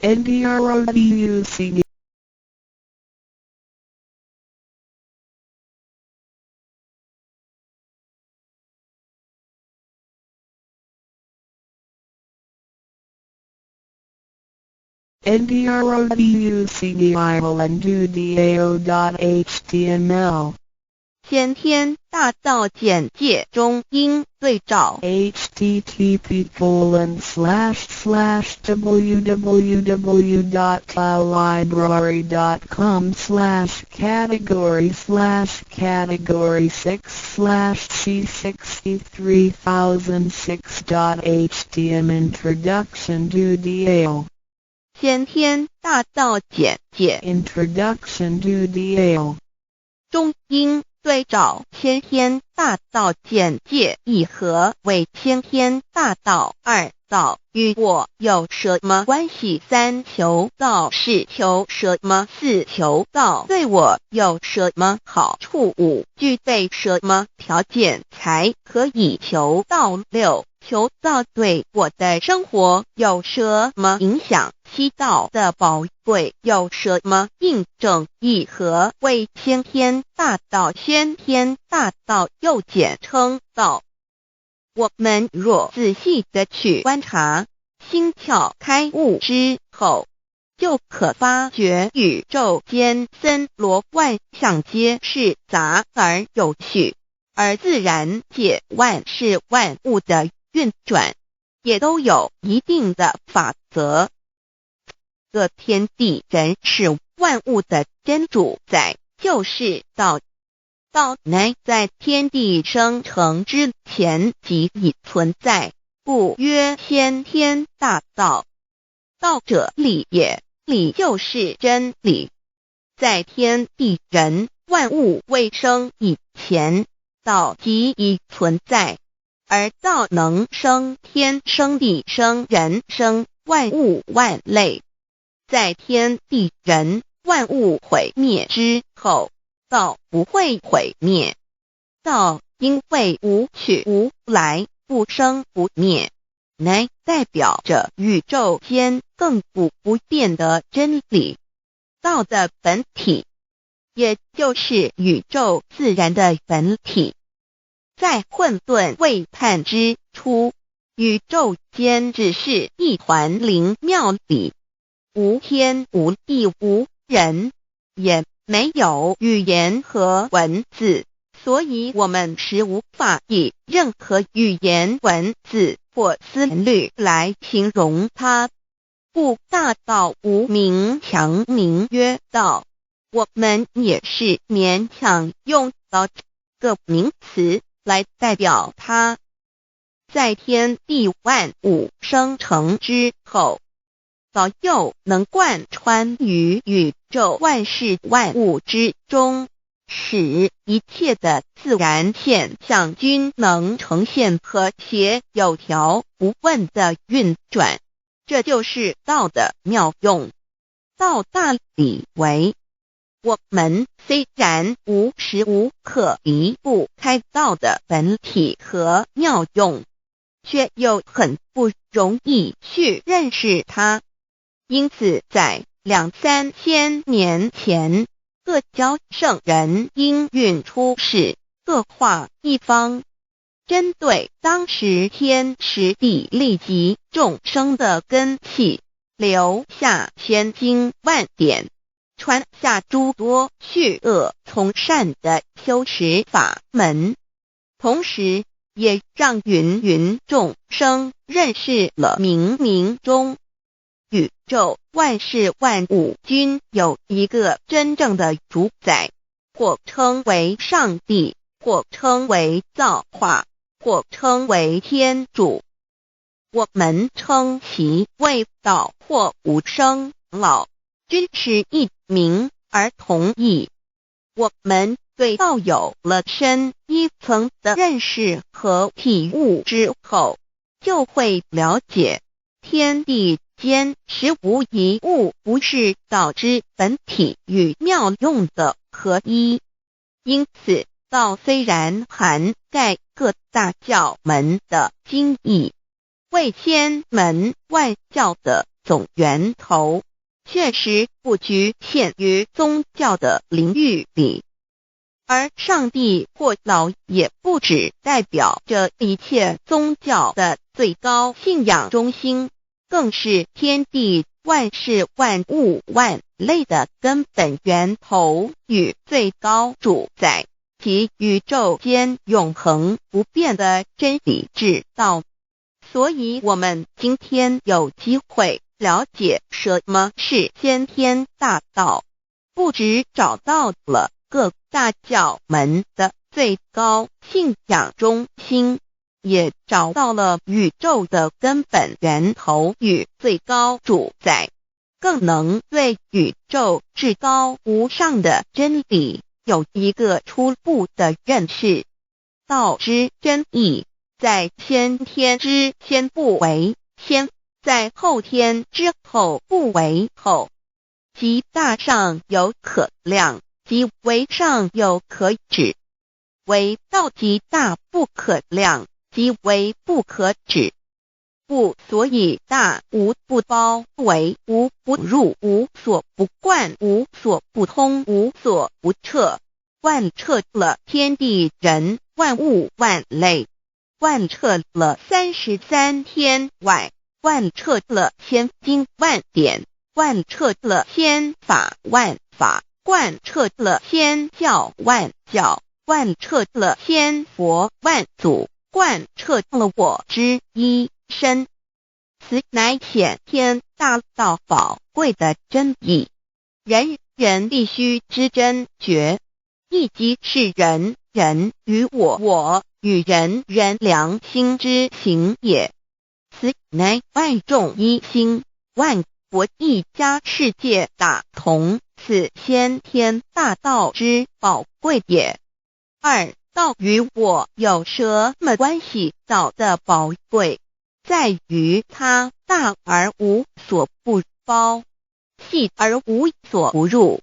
NDRODUC NDRODUCDIONDUDAO.HTML 先天大道简介中应对照 http://www.library.com /category /category 6 /C63006.htm Introduction to DAO 先天大道简介 Introduction to DAO 中应对照先天大道简介一何为先天大道二道与我有什么关系？三求道是求什么？四求道对我有什么好处？五具备什么条件才可以求道？六求道对我的生活有什么影响？七道的宝贵有什么印证？一何为先天大道？先天大道又简称道。我们若仔细的去观察，心窍开悟之后，就可发觉宇宙间森罗万象皆是杂而有序，而自然界万事万物的运转，也都有一定的法则。个天地人事万物的真主宰就是道。道乃在天地生成之前即已存在，故曰先天大道。道者理也，理就是真理。在天地人万物未生以前，道即已存在，而道能生天、生地、生人、生万物万类。在天地人万物毁灭之后，道不会毁灭。道因为无去无来，不生不灭，乃代表着宇宙间亘古不变的真理。道的本体，也就是宇宙自然的本体。在混沌未判之初，宇宙间只是一团灵妙理，无天无地无人，也没有语言和文字，所以我们是无法以任何语言、文字或思虑来形容它。故大道无名，强名曰道。我们也是勉强用道这个名词来代表它。在天地万物生成之后，道又能贯穿于宇宙万事万物之中，使一切的自然现象均能呈现和谐有条不紊的运转。这就是道的妙用。道大理为，我们虽然无时无刻离不开道的本体和妙用，却又很不容易去认识它。因此，在两三千年前，各教圣人应运出世，各化一方，针对当时天时地利及众生的根器，留下千经万典，传下诸多去恶从善的修持法门，同时也让芸芸众生认识了冥冥中宇宙万事万物均有一个真正的主宰，或称为上帝，或称为造化，或称为天主。我们称其为道或无生老，均是一名而同义。我们对道有了深一层的认识和体悟之后，就会了解天地间实无一物不是道之本体与妙用的合一。因此，道虽然涵盖各大教门的精义，为千门万教的總源頭，確實不局限於宗教的領域裡。而上帝或老也不只代表着一切宗教的最高信仰中心，更是天地萬事萬物萬類的根本源頭與最高主宰，及宇宙間永恆不變的真理之道。所以，我們今天有機會了解什麼是先天大道，不只找到了各大教門的最高信仰中心，也找到了宇宙的根本源頭與最高主宰，更能對宇宙至高無上的真理有一個初步的認識。道之真義，在先天之先不為先，在後天之後不為後。其大上有可量，其微上有可指。惟道其大不可量，其微不可指。故所以大無不包圍，無不入，無所不貫，無所不通，無所不徹，貫徹了天地人萬物萬類，貫徹了33天外，貫徹了千經萬典，貫徹了千法萬法，貫徹了千教萬教，貫徹了千佛萬祖，貫徹了我之一身。此乃先天大道寶貴的真義，人人必須知真覺，亦即是人人與我我與人人良心之行也。此乃萬眾一心，萬國一家，世界大同，此先天大道之寶貴也。二，道與我有什麼關係？道的寶貴在於它大而無所不包，細而無所不入。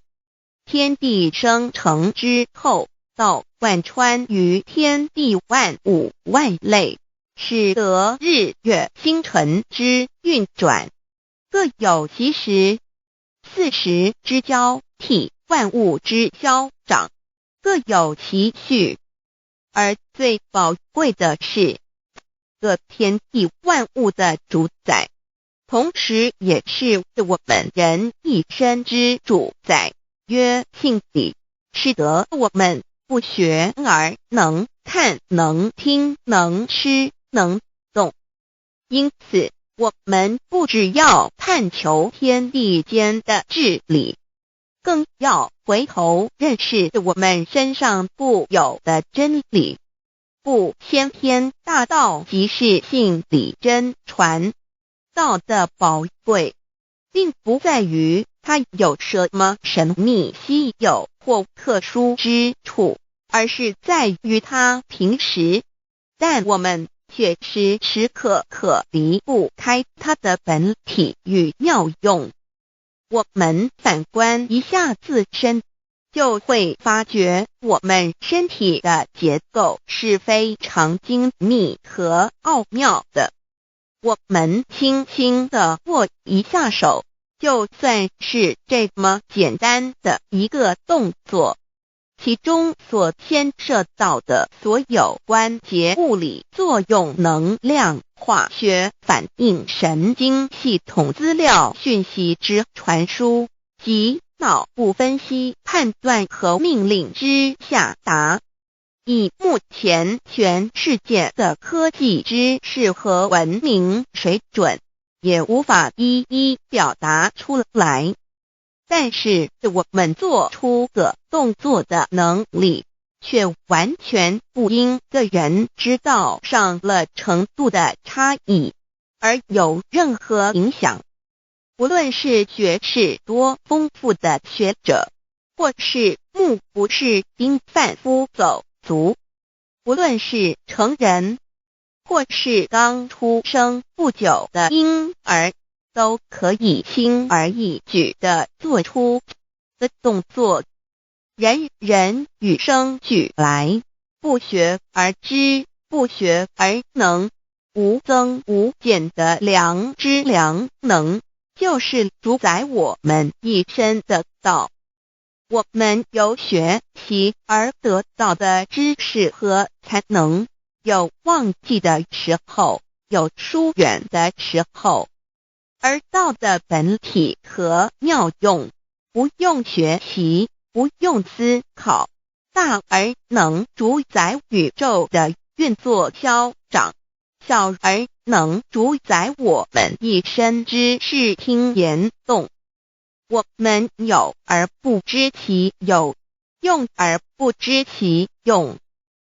天地生成之後，道貫穿於天地萬物萬類，使得日月星辰之運轉各有其時，四時之交替，萬物之消長，各有其序。而最寶貴的是，個天地萬物的主宰，同時也是我們人一身之主宰，曰性理，使得我們不學而能看、能聽、能吃、能動。因此，我們不只要探求天地間的至理，更要回頭認識我們身上固有的真理。故先天大道即是性理真傳。道的寶貴，並不在於它有什麼神秘稀有或特殊之處，而是在於它平實，但我們卻時時刻刻離不開它的本體與妙用。我們反觀一下自身，就會發覺我們身體的結構是非常精密和奧妙的。我們輕輕地握一下手，就算是這麼簡單的一個動作，其中所牽涉到的所有關節物理作用、能量、化學反應、神經系統資料訊息之傳輸及腦部分析判斷和命令之下達，以目前全世界的科技知識和文明水準，也無法一一表達出來。但是我們做出個動作的能力，卻完全不因個人知道上了程度的差異而有任何影響。無論是學識多豐富的學者，或是目不識丁販夫走卒，無論是成人，或是剛出生不久的嬰兒，都可以輕而易舉地做出的動作。人人與生俱來，不學而知，不學而能，無增無減的良知良能，就是主宰我們一身的道。我們由學習而得到的知識和才能，有忘記的時候，有疏遠的時候。而道的本體和妙用，不用學習，不用思考，大而能主宰宇宙的運作消長，小而能主宰我們一身之視聽言動。我們有而不知其有，用而不知其用，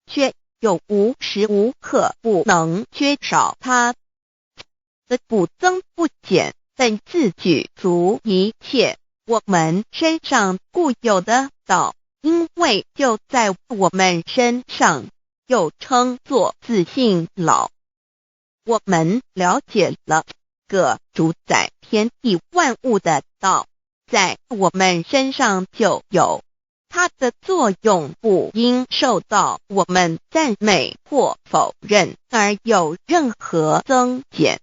卻又無時無刻不能缺少它。的不增不減，本自具足一切。我們身上固有的道，因為就在我們身上，又稱作自性老。我們了解了這個主宰天地萬物的道，在我們身上就有它的作用，不應受到我們讚美或否認而有任何增減。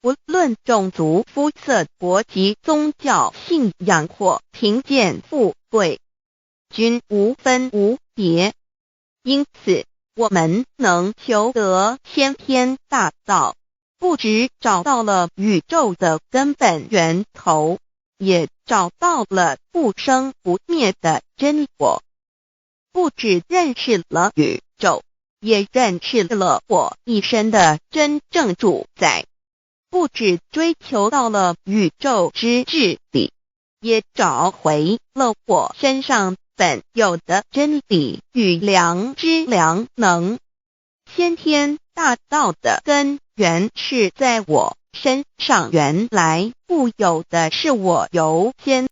不論種族、膚色、國籍、宗教信仰或貧賤富貴，均無分無別。因此，我們能求得先天大道，不只找到了宇宙的根本源頭，也找到了不生不滅的真我。不只認識了宇宙，也認識了我一身的真正主宰。不只追求到了宇宙之至理，也找回了我身上本有的真理與良知良能。先天大道的根源是在我身上原來固有的，是我由先。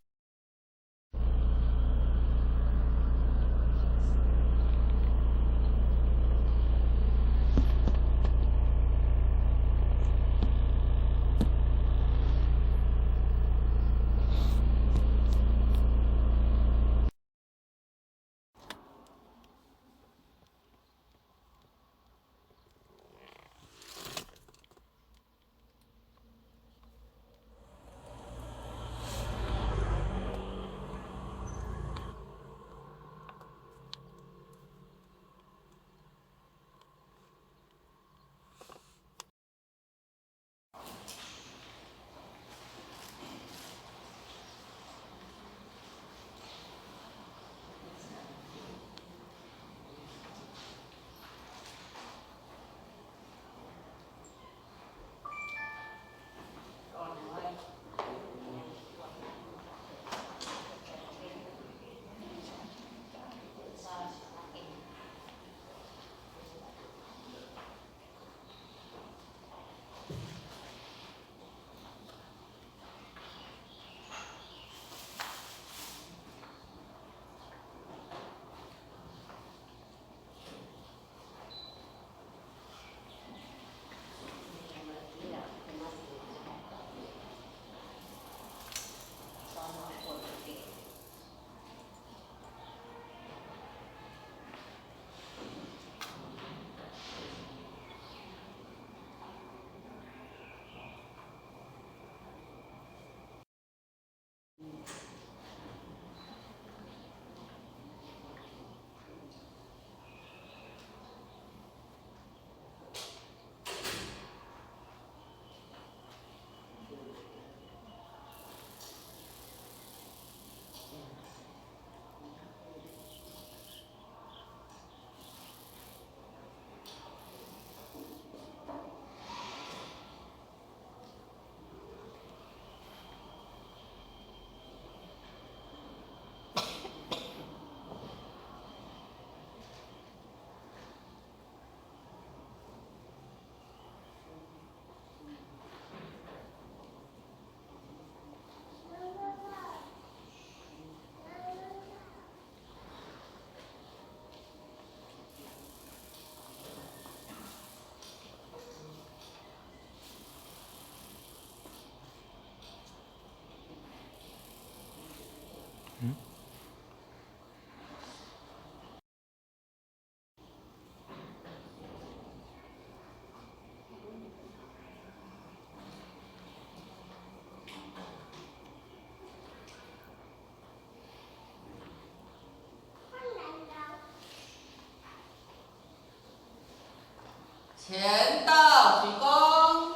前道鞠躬，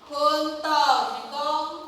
坤道鞠躬。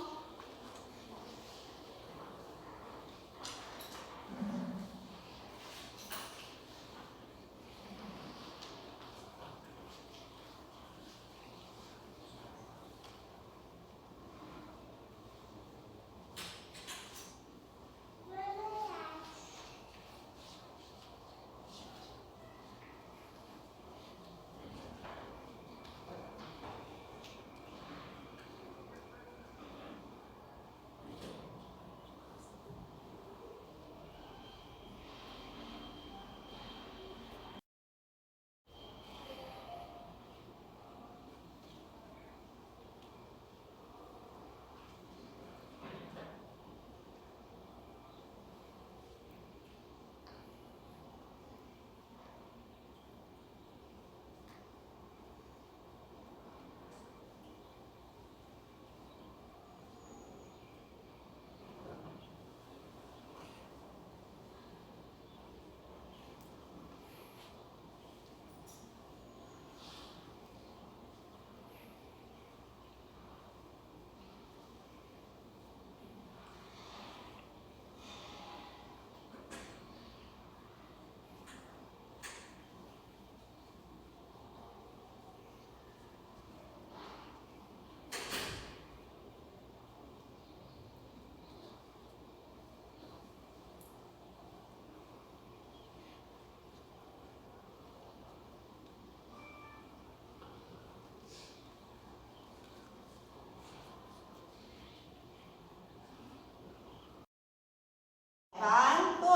反对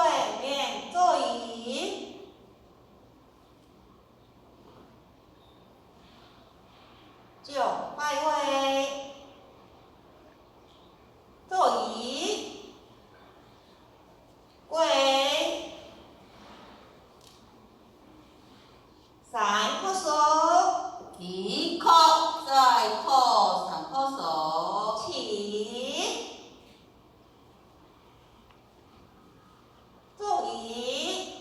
面座椅，就拜位，座椅，跪，三叩首，一叩，再叩，三叩首，起。座椅，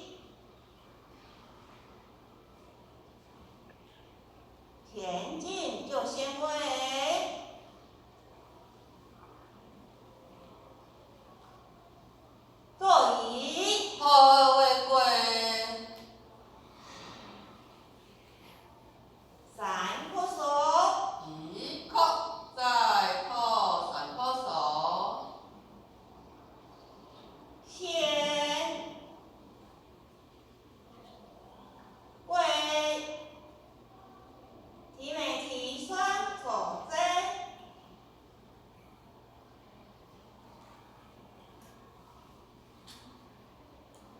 前進就先位，座椅，後位跪，三叩首，一叩，再叩，三叩首，先跪，提眉提双手针，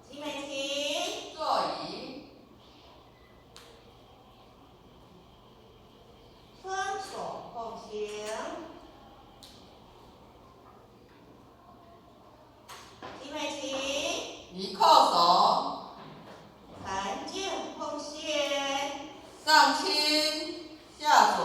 提眉提，座椅，雙手奉行，提眉提，一叩首，沉靜奉獻，上輕下濁。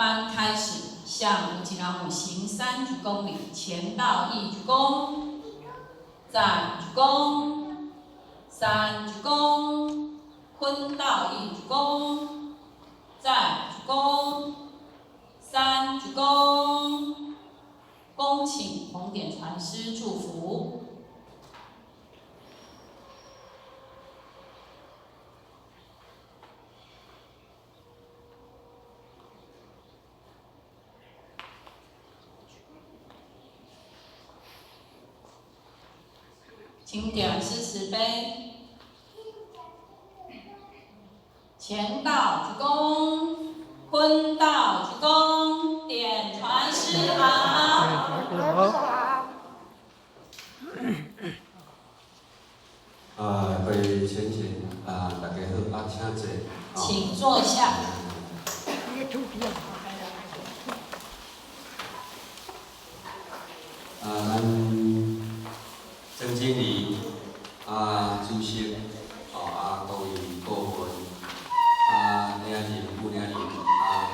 班開始，向吳吉拉姆行三鞠躬禮，前到一鞠躬，再鞠躬，三鞠躬，坤道一鞠躬，再鞠躬，三鞠躬，恭請紅點傳師祝福。請點師慈悲，前道鞠躬，坤道鞠躬，點傳師好。啊，各位先生啊，大家好，啊，請坐。請坐下。啊，咱曾經理啊，主席，哦啊，各位顧問，啊，領人、副領人，啊，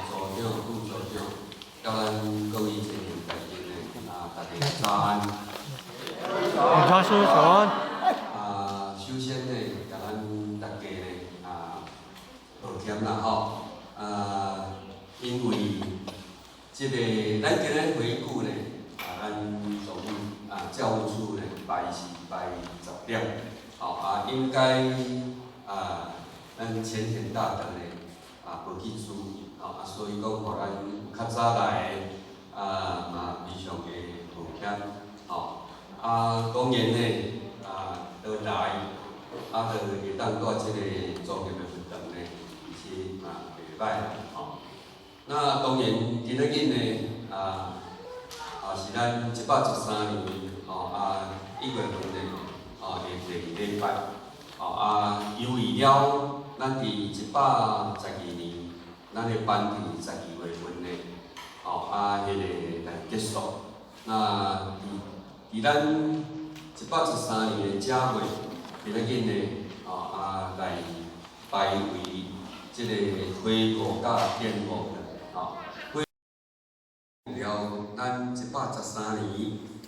組長、副組長，佮咱各位前賢大德呢，啊，大家早安。點傳師早安。啊，首先呢，共咱大家呢，啊，抱歉啦吼，啊，因為這個咱今日回顧呢，啊，咱總務啊教務處呢拜是拜10點，吼啊，應該啊，咱前賢大德呢啊無去住，吼啊，所以講予咱較早來的啊嘛非常的抱歉，吼啊，當然呢啊，都來啊，就會當蹛這個莊嚴的佛堂呢，其實嘛袂歹吼。那當然今仔日呢啊，啊是咱113年吼啊1月份呢吼的第二禮拜，吼啊由於了咱佇112年，咱的班佇12月份呢，吼啊彼個來結束。那佇咱113年的正月，今仔日呢，吼啊來排位這個回顧佮展望吼。回了咱113年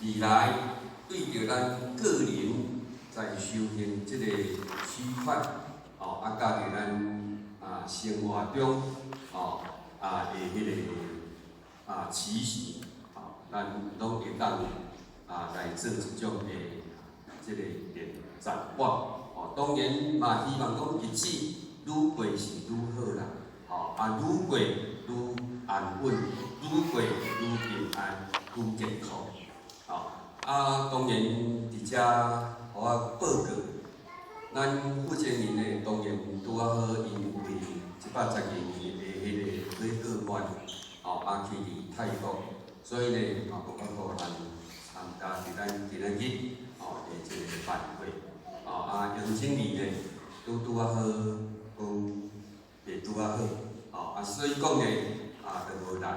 以來，對著咱個人在修行這個區塊，吼啊，佮佇咱啊生活中，吼啊的彼個啊期許，吼，咱攏會當啊來做一種的這個展望，吼，當然嘛希望講日子愈過是愈好啦，吼啊愈過愈安穩，愈過愈平安，愈健康，吼啊當然佇遮予我報告，咱負責人呢當然拄仔好因為112年的彼個回顧願，吼啊去佇泰國，所以呢嘛無法度來參加佇咱今仔日吼的這個班會，吼啊楊經理呢拄拄仔好講袂拄仔好，吼啊所以講呢啊就無來，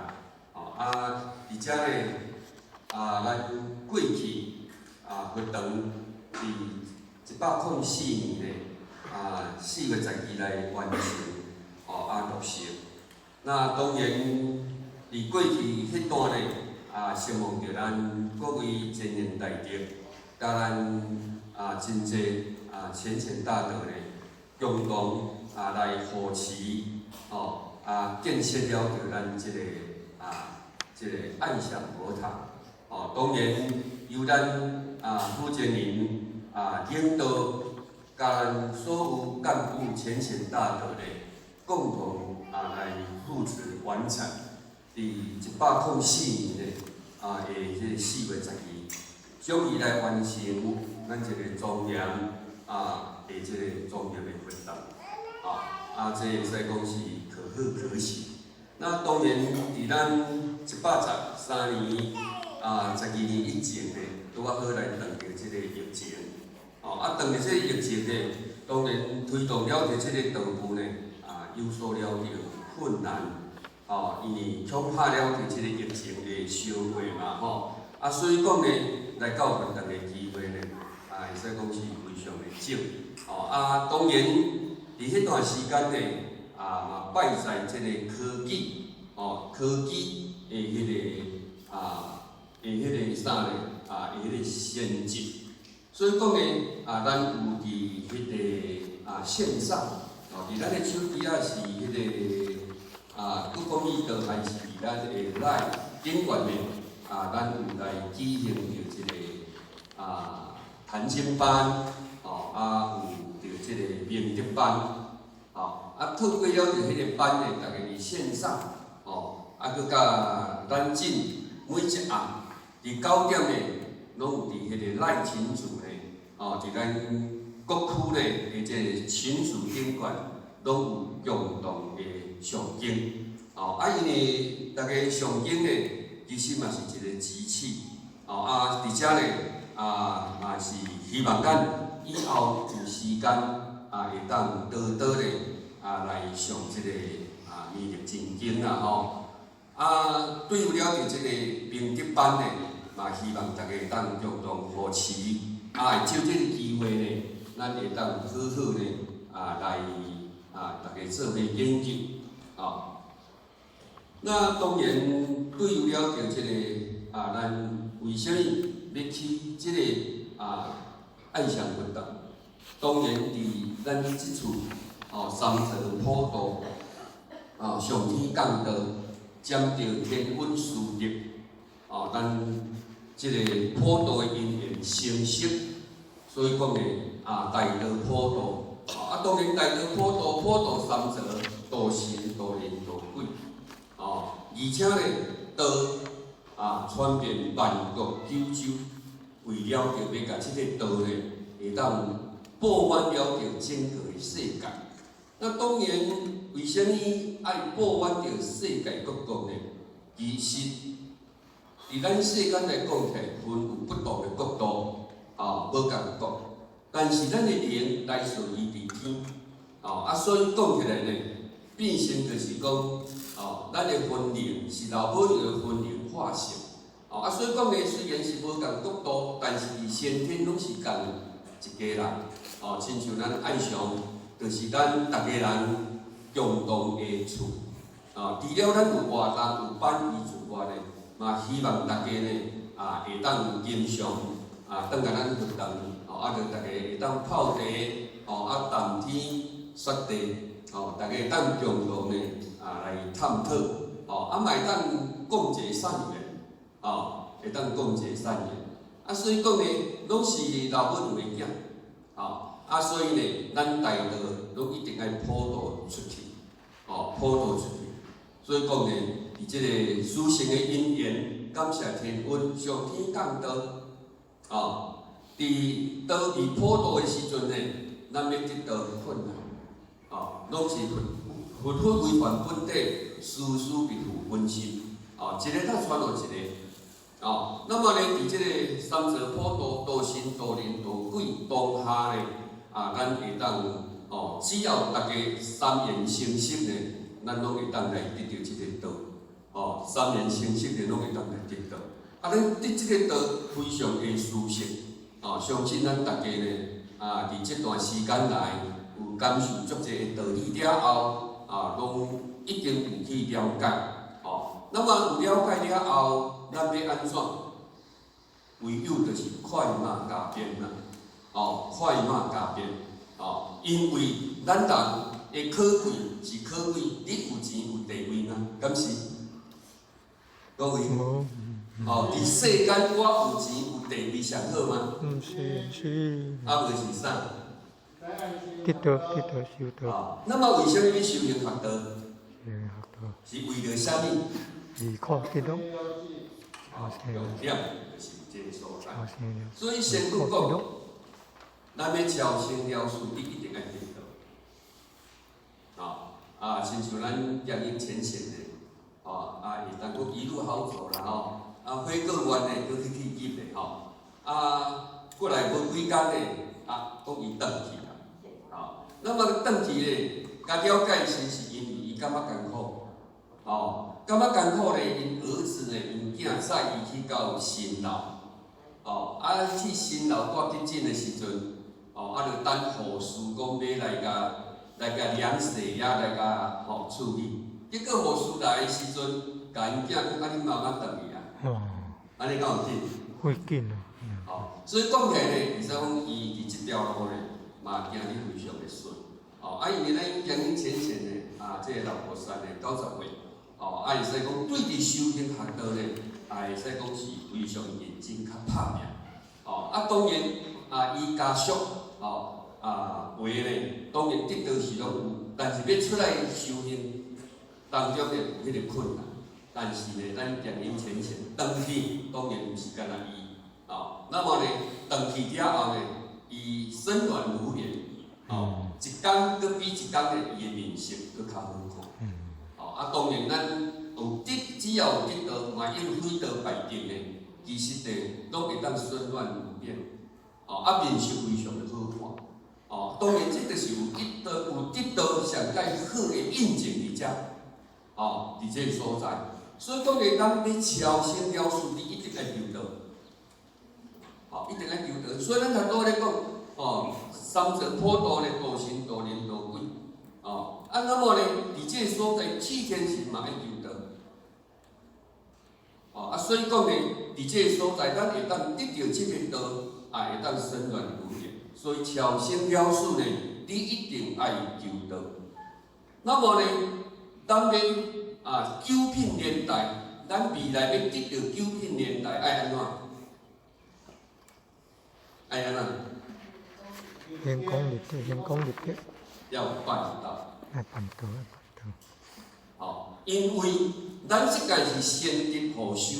吼啊佇遮呢啊咱過去啊佛堂佇104年呢啊4月12來完成，吼啊落成。那當然佇過去彼段呢啊，承蒙著咱各位前賢大德，佮咱啊真濟啊前賢大德呢，共同啊來護持，吼啊建設了著咱這個啊這個愛上佛塔，吼當然由咱啊負責人啊領導，佮咱所有幹部前賢大德呢，共同啊來負責完成。佇104年呢，啊的這個4月12，將伊來完成咱這個莊嚴啊的這個莊嚴的活動，啊啊，這會使講是可賀可喜。那當然，佇咱113年啊12年以前呢，拄仔好來撞著這個疫情，哦啊，撞著這個疫情呢，當然推動了著這個道步呢，啊有所了著困難。吼，因為恐怕了佇這個疫情的燒過嘛，吼，啊，所以講呢，來到佛堂的機會呢，啊，會使講是非常的少，吼，啊，當然，佇彼段時間呢，啊，嘛拜在這個科技，吼，科技的彼个啊，的彼个啥咧啊，的彼个先進。所以講呢，咱有佇彼個線上，佇咱的手機啊是彼個國語道還是佇咱的 LINE 頂懸呢，咱有來舉行著這個談經班，有著這個明德班，透過了著彼個班呢，逐家佇線上，閣佮咱進每一暗佇9點呢，攏有佇彼個 LINE 群組呢，佇咱各區呢的這個群組頂懸，攏有共同的誦經，因為逐家誦經呢，其實嘛是一個集氣，佇遮呢，嘛是希望咱以後有時間會當多多咧來上這個彌勒真經啦吼，對於了佇這個明德班呢，嘛希望大家會當共同扶持，會藉這個機會呢，咱會當好好呢來大家做伙研究，那當然對於了著這個咱為啥物欲起這個愛上佛堂？當然佇咱這處三座普度上天降道，占著天恩師德，咱這個普度的因緣成熟，所以講呢大道普度，當然大道普度，普度三座，度神、度人、度鬼，而且呢，道傳遍萬國九州，為了著欲共這個道呢，會當布滿了著整個的世界。那當然，為啥物愛布滿著世界各國呢？其實，佇咱世間來講起來，分有不同的國度，無仝國。但是咱的靈來自於佇天，所以講起來呢，變成就是講，咱的魂靈是老母娘的魂靈化成，所以講呢，雖然是無仝國度，但是佇先天攏是仝一家人，親像咱愛上，就是咱逐家人共同的厝，除了咱有活動有班儀之外呢，嘛希望大家呢，會當經常轉共咱佛堂，就大家會當泡茶，談天說地，大家會當共同呢，來探討，嘛會當共結善緣，會當共結善緣，所以講呢，攏是老母娘的囝，所以呢，咱大道攏一定愛普度出去，普度出去。所以講呢，佇這個殊勝的因緣，感謝天恩，上天降道，佇道佇普度的時陣呢，咱欲得到困難，攏是佛佛違犯本體，事事必負分身，一个才傳予一个，那麼呢，佇這個三座普度，度神、度人、度鬼當下呢，咱會當只要大家三緣成熟呢，咱攏會當來得著這個道，三緣成熟的攏會當來得道。咱得這個道非常的殊勝，相信咱大家呢，佇這段時間內有感受足濟的道理了後，攏已經有去了解，那麼有了解了後，咱欲按怎？唯有就是快馬加鞭啦，快馬加鞭，因為咱人的可貴是可貴，你有錢有地位嗎？敢是？各位，佇世間我有錢有地位上好嗎？毋是，是。無是啥？得道得道修道。那麼為啥物欲修行學道？修行學道。是為著啥物？離苦得樂。重點就是這個所在。所以先佫講，咱欲超生了事，你一定愛得道。親像咱嘉義前線的，會當閣一路好走啦吼。火過完的，閣去去入的吼。過來無幾工呢，講伊轉去啦。那麼轉去咧，共了解時是因為伊感覺艱苦，感覺艱苦咧，𪜶兒子呢，𪜶囝載伊去到新樓，去新樓掛急診的時陣，就等護士講欲來共來共量血壓來共處理，結果護士來的時陣，共𪜶囝講：啊，恁媽媽轉去啊！按呢敢有緊？會緊啊！哦，所以講起來呢，會使講伊佇這條路呢，嘛行得非常的順。哦，啊，因為咱經營淺淺的啊，這個老菩薩呢，90歲，哦，啊，會使講對佇修行學道呢，啊，會使講是非常認真較拍拚。哦，啊，當然啊，伊家屬，哦，啊，話呢，當然得道是攏有，但是欲出來修行當中呢，有彼個困難。但是呢，咱經營淺淺，轉去當然毋是干焦伊，哦，那麼呢，轉去了後呢，伊身軟如圓，哦，一工閣比一工呢，伊的面色閣較好看。哦，啊，當然咱有得，只要有得道，嘛應悔道敗定的，其實呢，攏會當身軟如圓，哦，啊，面色非常的好看。哦，當然這就是有得道，有得道上蓋好的印證佇遮，哦，佇這個所在。所以講呢，咱欲超生了事，你一定愛求道，哦，一定愛求道。所以咱頭拄咧講，哦，三乘普渡咧，度神度人度鬼，哦，啊，那麼呢，佇這個所在，替天神嘛愛求道，哦，啊，所以講呢，佇這個所在，咱會當得著這個道，也會當身軟如圓。所以超生了事呢，你一定愛求道。那麼呢，當然啊，九品蓮袋，咱未來欲得著九品蓮袋，愛按怎？愛按怎？行功立德，行功立德。要辦道。愛辦道，愛辦道。哦，因為咱這個是先得後修。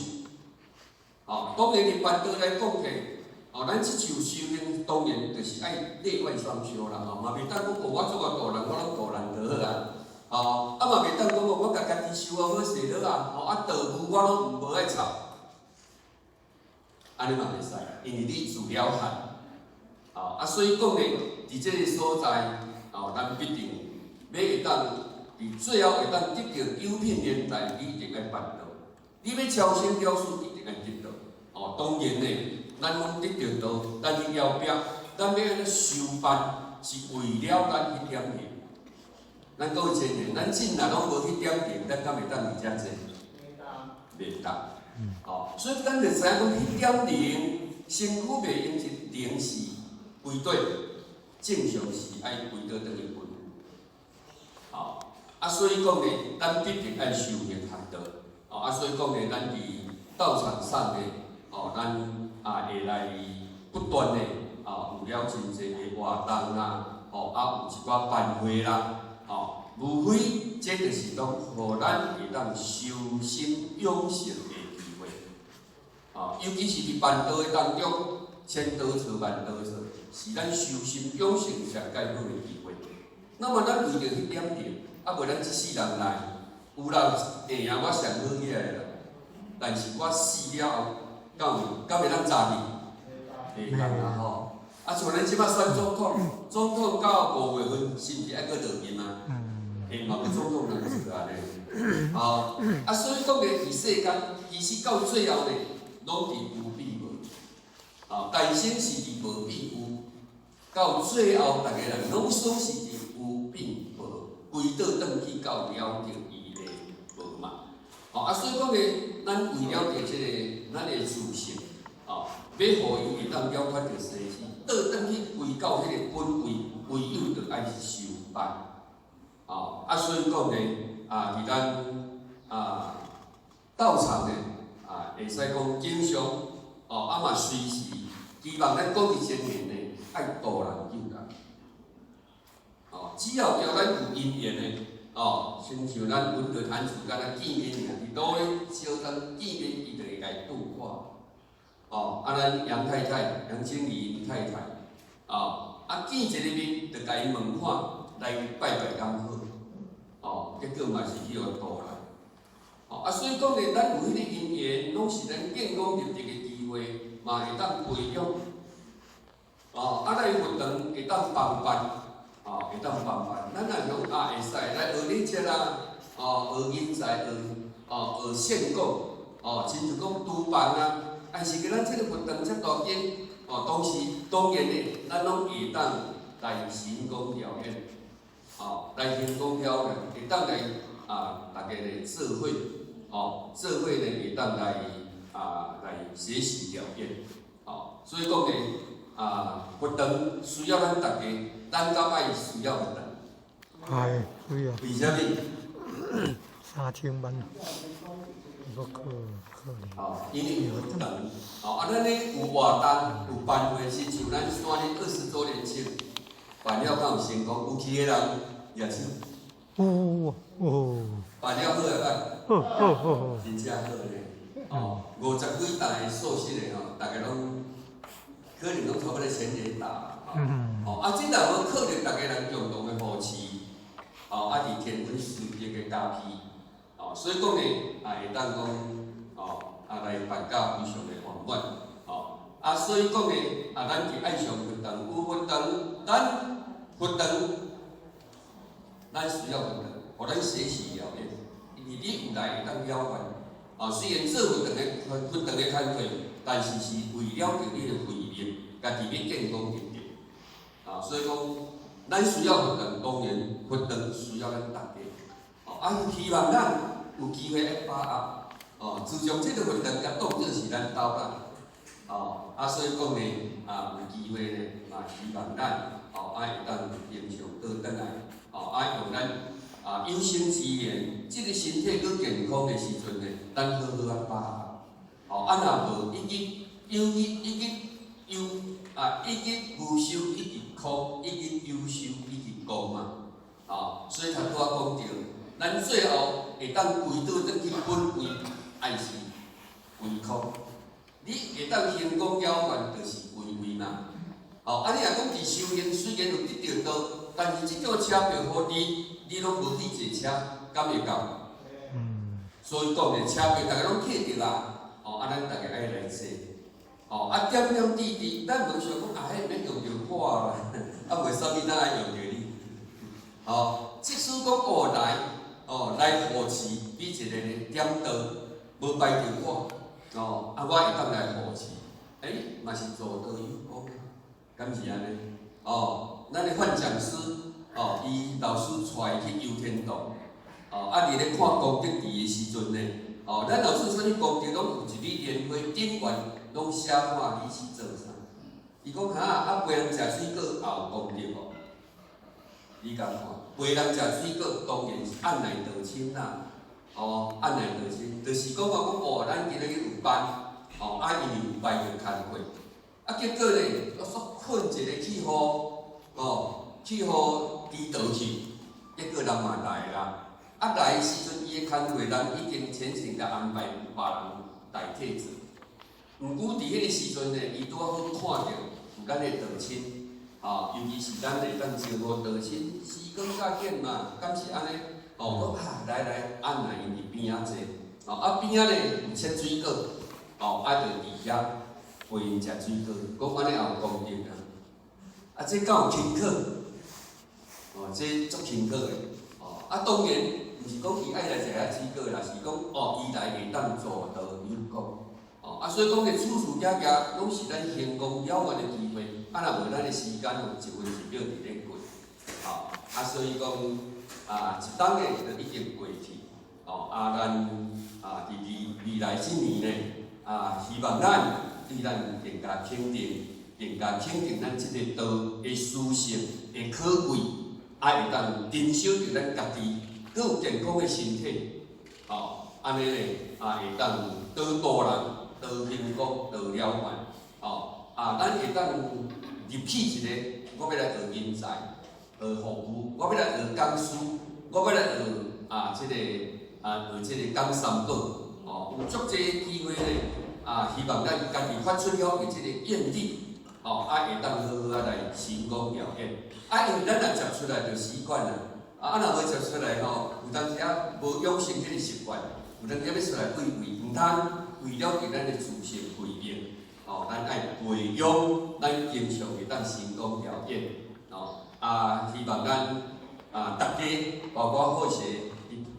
哦，當然佇辦道來講起，哦，咱這場修行當然就是愛內外雙修啦，吼，嘛袂當講哦，我做個度人，我攏度人就好啊。哦，啊嘛袂當講哦，我家家己修啊好勢落啊，吼啊道務我攏無愛插，按呢嘛袂使，因為你自了漢，哦啊所以講呢，佇這個所在，哦，咱必定欲會當佇最後會當得著九品蓮袋，你一定愛辦道。你欲超生了事，一定愛得道。哦，當然呢，咱攏得著道，但是後壁咱欲按怎修辦，是為了咱彼點靈。咱閣有前言，咱真若攏無彼點靈，咱敢會當佇遮坐？袂當。哦，所以咱就知影講，彼點靈，身軀袂用是靈是歸倒，正常是愛歸倒轉去本。哦，啊，所以講呢，咱必定愛修行學道。哦，啊，所以講呢，咱佇道場上呢，哦，咱啊會來不斷的啊有了真濟的活動啦，哦，啊有一寡班會啦。哦，無非這就是講，予咱會當修心養性的機會。哦，尤其是佇辦道的當中，千道錯萬道錯，是咱修心養性上蓋好的機會。那麼咱為著彼點靈，啊無咱這世人來，有人會贏我上好起來啦，但是我死了後，敢有敢會當早去？袂當啦吼。啊，像咱這擺選總統，總統到5月份，是毋是愛閣落任啊？會嘛，總統人做按呢。哦，啊，所以講咧，佇世間，其實到最後咧，攏佇有變無。啊，大乘是佇無變有，到最後，逐个人攏總是佇有變無，歸倒轉去到了著伊的無嘛。哦，啊，所以講咧，咱為了著這個咱的自性，哦，欲予伊會當了脫著生死，倒轉去歸到彼個本位，唯有著愛修辦。哦，啊，所以講咧，啊，佇咱啊道場咧，啊，會使講經常，哦，啊嘛隨時希望咱講佇前面咧，愛度人救人。哦，只要叫咱有因緣的，哦，親像咱溫頓安處敢若見面爾，佇路咧相當見面，伊就會共伊度看。哦，啊，咱楊太太、楊經理𪜶太太，哦，啊見一个面，就共伊問看，來拜拜敢好，哦，結果嘛是去予度啦。哦，啊，所以講咧，咱有彼個因緣，攏是咱建功立德的機會，嘛會當培養。哦，啊，來佛堂會當幫辦，哦，會當幫辦。咱若想啊，會使來學禮節啦，哦，學人才，學哦，學憲講，哦，親像講廚房啊，還是講咱這個佛堂遮大間，哦，當時當然的，咱攏會當來行功表演，哦，來行功表演，會當來啊，逐家咧做伙，吼，做伙咧會當來啊來學習了解，吼，所以講咧啊，佛堂需要咱逐家，咱敢愛需要佛堂？愛需要。為啥物？ 3000萬，無可可能。吼，因為有佛堂，吼啊，咱咧有活動有辦會，親像咱山裡20週年慶，辦了敢有成功？有去的人舉手。有有。辦了好啊歹？好好好好。真正好咧，哦，50幾台素食的吼，逐家攏可能攏差不多全壘打，吼，啊，這若無靠著逐家人共同的扶持，吼，啊，佇天文時日的加被，吼，所以講呢，啊，會當講，吼，啊，來辦甲非常的圓滿，吼，啊，所以講呢，啊，咱佇愛上佛堂，有佛堂，咱佛堂，咱需要佛堂，予咱學習了解，因為你有來會當了願，啊，雖然做佛堂的佛堂的工課，但是是為了著你的慧命，家己欲建功立德，啊，所以講，咱需要佛堂，當然佛堂需要咱逐家，哦，啊，希望咱有機會來把握，哦，自從這个佛堂共當做是咱兜啦，哦，啊，所以講呢，啊，有機會呢，嘛希望咱，哦，啊，會當平常倒轉來，哦，啊，用咱啊有生之年，這个身體閣健康的時陣呢，咱好好啊把握，哦，啊，若無一日有日一日有啊，一日無修一日空，一日有修一日功嘛，哦，所以頭拄仔講著，咱最後會當歸倒轉去本位，還是歸空？你會當成功了願，就是歸位嘛。哦，啊，你若講佇修行，雖然有得著道，但是這輛車票予你，你攏無去坐車，敢會到？所以講咧，車票逐家攏客著啊。哦，啊，咱逐家愛來坐。哦，啊，點點滴滴，咱無想講啊，彼免用著我啦，啊，為啥物咱愛用著你？哦，即使講哦來，哦來護持，比一个咧點道，無排著我，哦，啊，我會當來護持，欸，嘛是助道有功啊，敢是按呢？哦，咱的范講師，哦，伊老師帶伊去遊天堂，哦，啊，佇咧看功德池的時陣呢，哦，咱老師啥物功德攏有一蕊蓮花頂懸，攏寫滿你去做啥？伊講哈，啊，陪人食水果也有功德無？你敢看？陪人食水果當然是按捺道親啦，哦，按捺道親，就是講我講哦，咱今日有班，哦，啊，因為有排著工課，啊，結果咧，我煞困一个去予，哦，去予祈禱去，結果人嘛來啦，啊來的時陣，伊的工課人已經淺淺共安排有別人代替做，毋過佇彼个時陣呢，伊拄仔好看著有咱的道親，吼，尤其是咱會當招呼道親，時光較緊嘛，敢是按呢？哦，講啊，來來，按捺𪜶佇邊仔坐，哦，啊邊仔咧有切水果，哦，啊就佇遐陪𪜶食水果，講按呢也有功德啊。啊，這敢有輕巧？哦，這足輕巧的，哦，啊當然，毋是講伊愛來食遐水果啦，是講哦，伊來會當助道有功，哦，啊所以講咧，處處行行攏是咱成功了願的機會，啊若無咱的時間哦，一分一秒佇咧過，哦，啊所以講啊，一冬的就已經過去，哦，啊咱啊佇未未來這年呢，啊希望咱對咱更加肯定，更加肯定咱這个道的殊勝的可貴，啊會當珍惜著咱家己，閣有健康的身體，哦，按呢咧啊會當多度人、多成功、多了願，哦，啊咱會當入去一个，我欲來學人才，學服務，我欲來學講師，我欲來學啊這个啊學這个講三寶，哦，有足濟機會咧，啊希望咱家己發出了的這个願力，哦，啊會當好好啊來成功表現，啊因為咱若接出來就習慣啦，啊若無接出來吼，有當時啊無養成彼个習慣，有當時欲出來跪跪，毋通為了著咱的自性慧命，哦，咱愛培養，咱經常會當成功表現，哦，啊希望咱啊逐家，包括好勢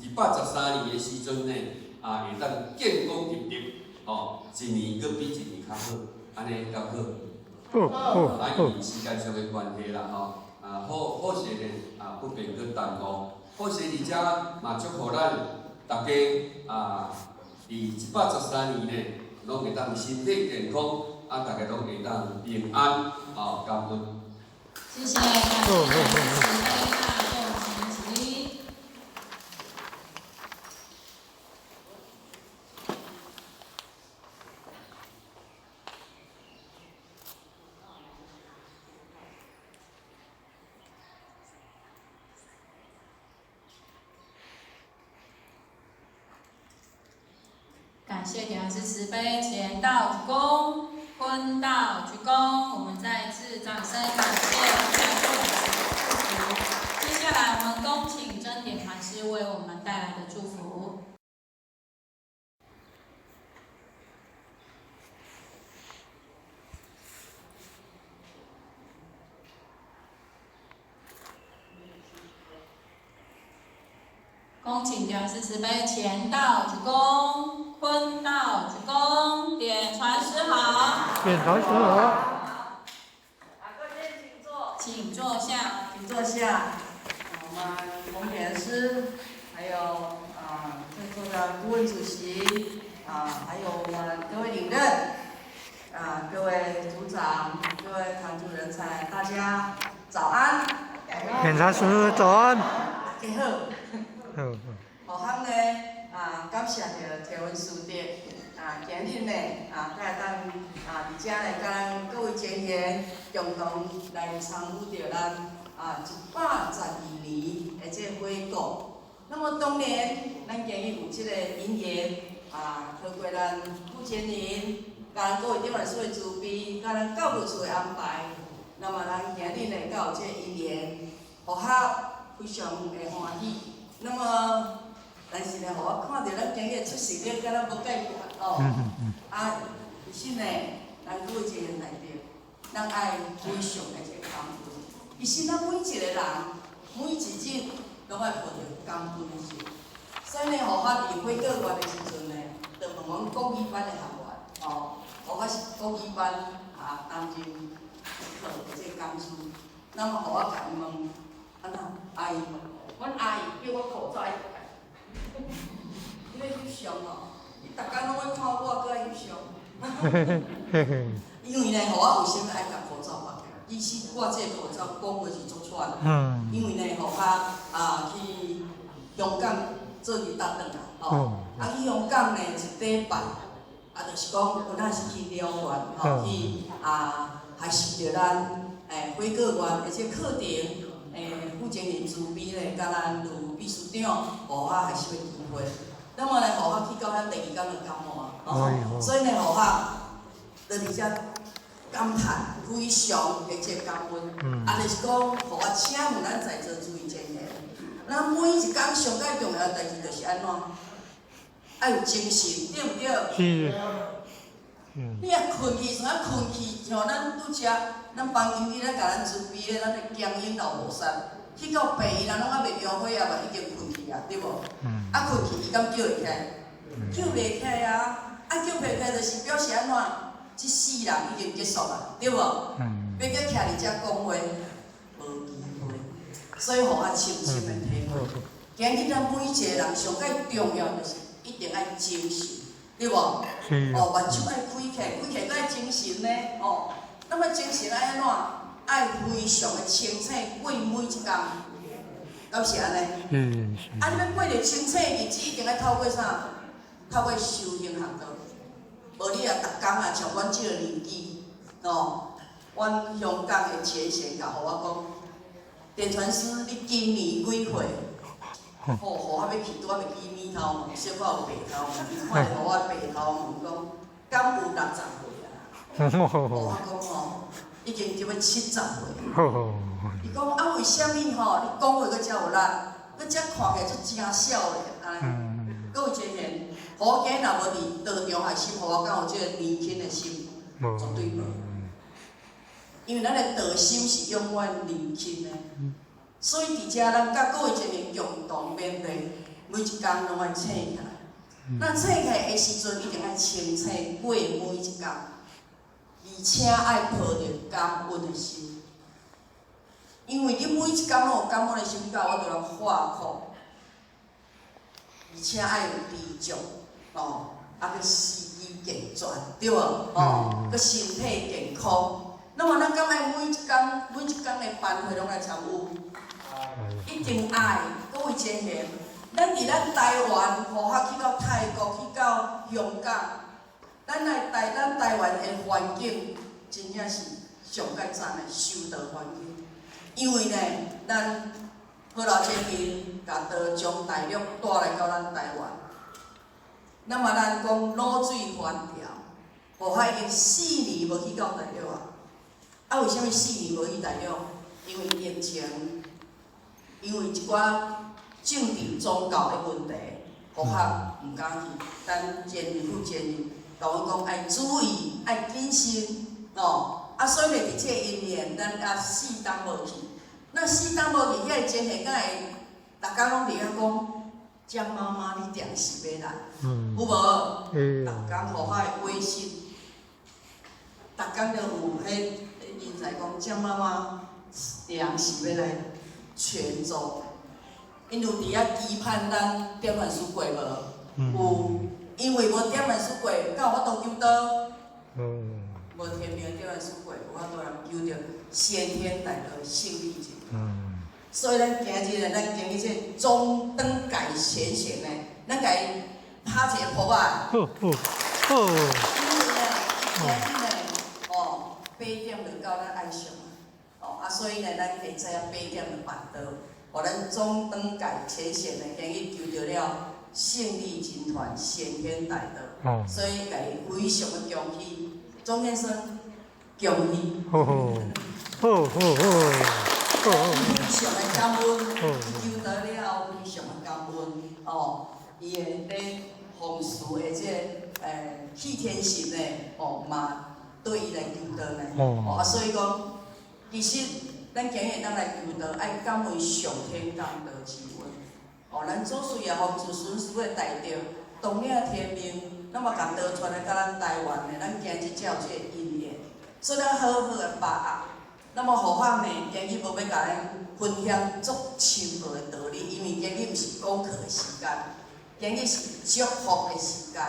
佇113年的時陣呢，啊會當建功立德，哦，一年閣比一年較好，按呢敢好？好，好，啊，因為時間上的關係啦，吼，啊好好勢呢，啊不便閣耽誤。法师伫遮嘛祝福咱大家啊，伫113年呢，攏會當身體健康，啊，大家攏會當平安，哦，感恩。謝謝，感謝慈悲大眾行起立。感謝點師慈悲，前道鞠躬，坤道鞠躬，我們再次掌聲感謝大眾祝福。接下來我們恭請真點傳師為我們帶來的祝福。恭請點師慈悲，前道鞠躬，坤道鞠躬，點傳師好。點傳師好。啊，各位請坐。請坐下，請坐下。我們洪點師，還有啊在座的顧問主席，啊，還有我們各位領任，啊，各位組長，各位團組人才，大家早安。點傳師早安。大家好。好，好呢，啊，感謝著提文師弟，啊，今日呢，啊，會當啊，佇遮來佮咱各位前賢共同來參與著咱啊112年的這個回顧。那麼當然，咱今日有這個因緣，啊，透過咱傅前人，佮咱各位長老師的慈悲，佮咱教務處的安排，那麼咱今日呢，閣有這個因緣，予我非常的歡喜。那麼，但是呢，予我看著咱今日出席率敢若無改變哦。啊，其實呢，咱各位前賢內底，咱愛非常的這個感恩。其實咱每一個人，每一日，攏愛抱著感恩的心。所以呢，予我佇悔過月的時陣呢，就問阮國語班的學員，哦，我是國語班啊擔任課的這個講師，那麼予我共伊問，按怎阿姨？阮阿姨叫我口罩愛戴，你咧翕相哦，伊逐工攏愛看我，閣愛翕相。因為呢，予我為啥物愛共口罩縛起來？其實我這個口罩講話是足喘的，因為呢，予我啊去香港做佇搭轉來，哦，啊去香港呢一禮拜，啊就是講有當是去療院，吼去啊學習著咱悔過願的這個課程。負責人慈悲咧，佮咱盧秘書長，予我學習的機會。那麼呢，予我去到遐第二工就感冒啊，哦，所以呢，予我佇佇遮感嘆非常的這個感恩。啊，就是講，予我請問咱在座諸位前賢，咱每一工上蓋重要的代誌就是按怎？愛有精神，對毋對？是。你若睏去，像啊睏去，像咱拄才，咱房間去，咱共咱慈悲的，咱的江英老菩薩，去到病院，人攏猶未描血啊，嘛已經睏去啊，對無？啊，睏去，伊敢叫會起來？叫袂起來啊！啊，叫袂起來就是表示按怎？這世人已經結束啊，對無？欲閣徛佇遮講話，無機會。所以，予我深深的體會，今日咱每一個人上蓋重要就是一定愛精神。對無？哦，目睭愛開起來，開起來閣愛精神呢，哦。那麼精神愛按怎？愛非常的清醒過每一工，敢是按呢？啊，你欲過著清醒的日子，一定愛透過啥？透過修行學道。無你啊，逐工啊，像阮這個年紀，哦，阮香港的前賢共予我講，點傳師，你今年幾歲？吼，予我欲去，拄仔袂記暝頭毛，小可有白頭毛，伊看著予我白頭毛，講敢有60歲啊？我講吼，已經就欲70歲。伊講啊，為啥物吼？你講話閣遮有力，閣遮看起來足誠少年按呢？閣有前賢，予我今日若無佇道場學習，予我敢有這個年輕的心？絕對無。因為咱的道心是永遠年輕的。所以佇遮，咱佮各位前賢共同勉勵，每一工攏愛醒起來。咱醒起來的時陣，一定愛清醒過每一工，而且愛抱著感恩的心。因因為你每一工攏有感恩的心到，我就通化苦，而且愛有知足，哦，啊，閣四肢健全，對無？哦，閣身體健康。那麼咱敢愛每一工每一工的班會攏來參與？一定愛，各位前賢，咱佇咱台灣，互學去到泰國，去到香港，咱來台咱台灣的環境，真正是上蓋讚的修道環境。因為呢，咱好老前賢共道將大陸帶來到咱台灣，那麼咱講滷水翻潮，互學已經4年無去到大陸啊。啊，為啥物四年無去大陸？因為疫情，因為一寡政治宗教的問題，互學毋敢去。咱前任副前任，共阮講愛注意，愛謹慎，哦。啊，所以呢，佇這個因緣，咱也四冬無去。那四冬無去，遐個前賢敢會，逐工攏佇遐講，江媽媽你定是欲來，有無？逐工互我的微信，逐工都有彼人才講，江媽媽定是欲來泉州。𪜶有佇遐期盼咱點萬書過無？有，因為無點萬書過，敢有法度求道？無天命點萬書過，無法度人求著先天大道勝利者。所以咱今日呢，咱今日這個中燈界前賢呢，咱共伊拍一個噗仔。好，好，好。因為呢，今日呢，哦，8點就到咱愛上，哦，啊，所以呢，咱會知影八點就辦道，予咱中燈界前賢呢，今日求著了勝利真傳先天大道，所以共伊非常的恭喜，鍾先生，恭喜。好好，好好好。非常的感恩，伊求道了非常的感恩，哦，伊會咧弘誓的這個氣天神呢，哦嘛對伊來求道呢，哦啊，所以講，其實咱今日會當來求道，愛感恩上天降道之恩，哦，咱祖師爺弘持孫師的大德，當領天命，那麼共道傳來到咱台灣呢，咱今日才有這個因緣，所以咱好好的把握。那麼護法呢，今日無欲共咱分享足深奧的道理，因為今日毋是講課的時間，今日是祝福的時間。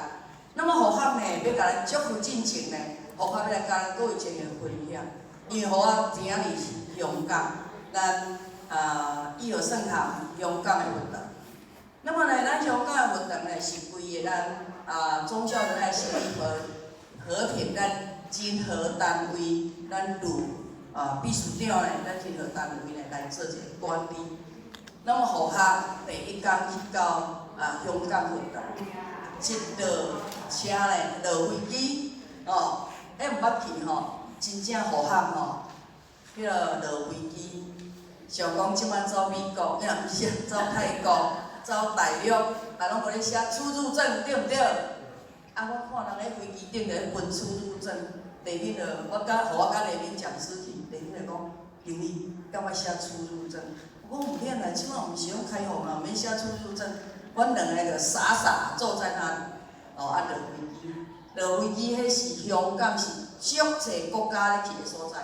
那麼護法呢，欲共咱祝福進前呢，護法欲來共咱各位前賢分享，因為護法今仔日是香港，咱啊義和聖堂香港的佛堂。那麼呢，咱香港的佛堂呢，是規个咱啊宗教仁愛信義和和平咱真和單位，咱呂啊秘書長呢，咱真和單位呢來做一個管理。那麼護法第一工去到啊香港佛堂，一落車呢，落飛機，哦，彼毋捌去吼，真正護法吼，彼個落飛機，想講這擺走美國，你若毋是走泰國、走大陸，啊，攏無咧寫出入證，對毋對？啊，我看人咧飛機頂咧分出入證，麗敏就我佮予我佮麗敏講師去，麗敏就講，經理，敢愛寫出入證？我講毋免啦，這擺毋是攏開放啊，毋免寫出入證。阮兩个就傻傻坐在那裡，哦，啊落飛機，落飛機彼是香港是足濟國家咧去的所在，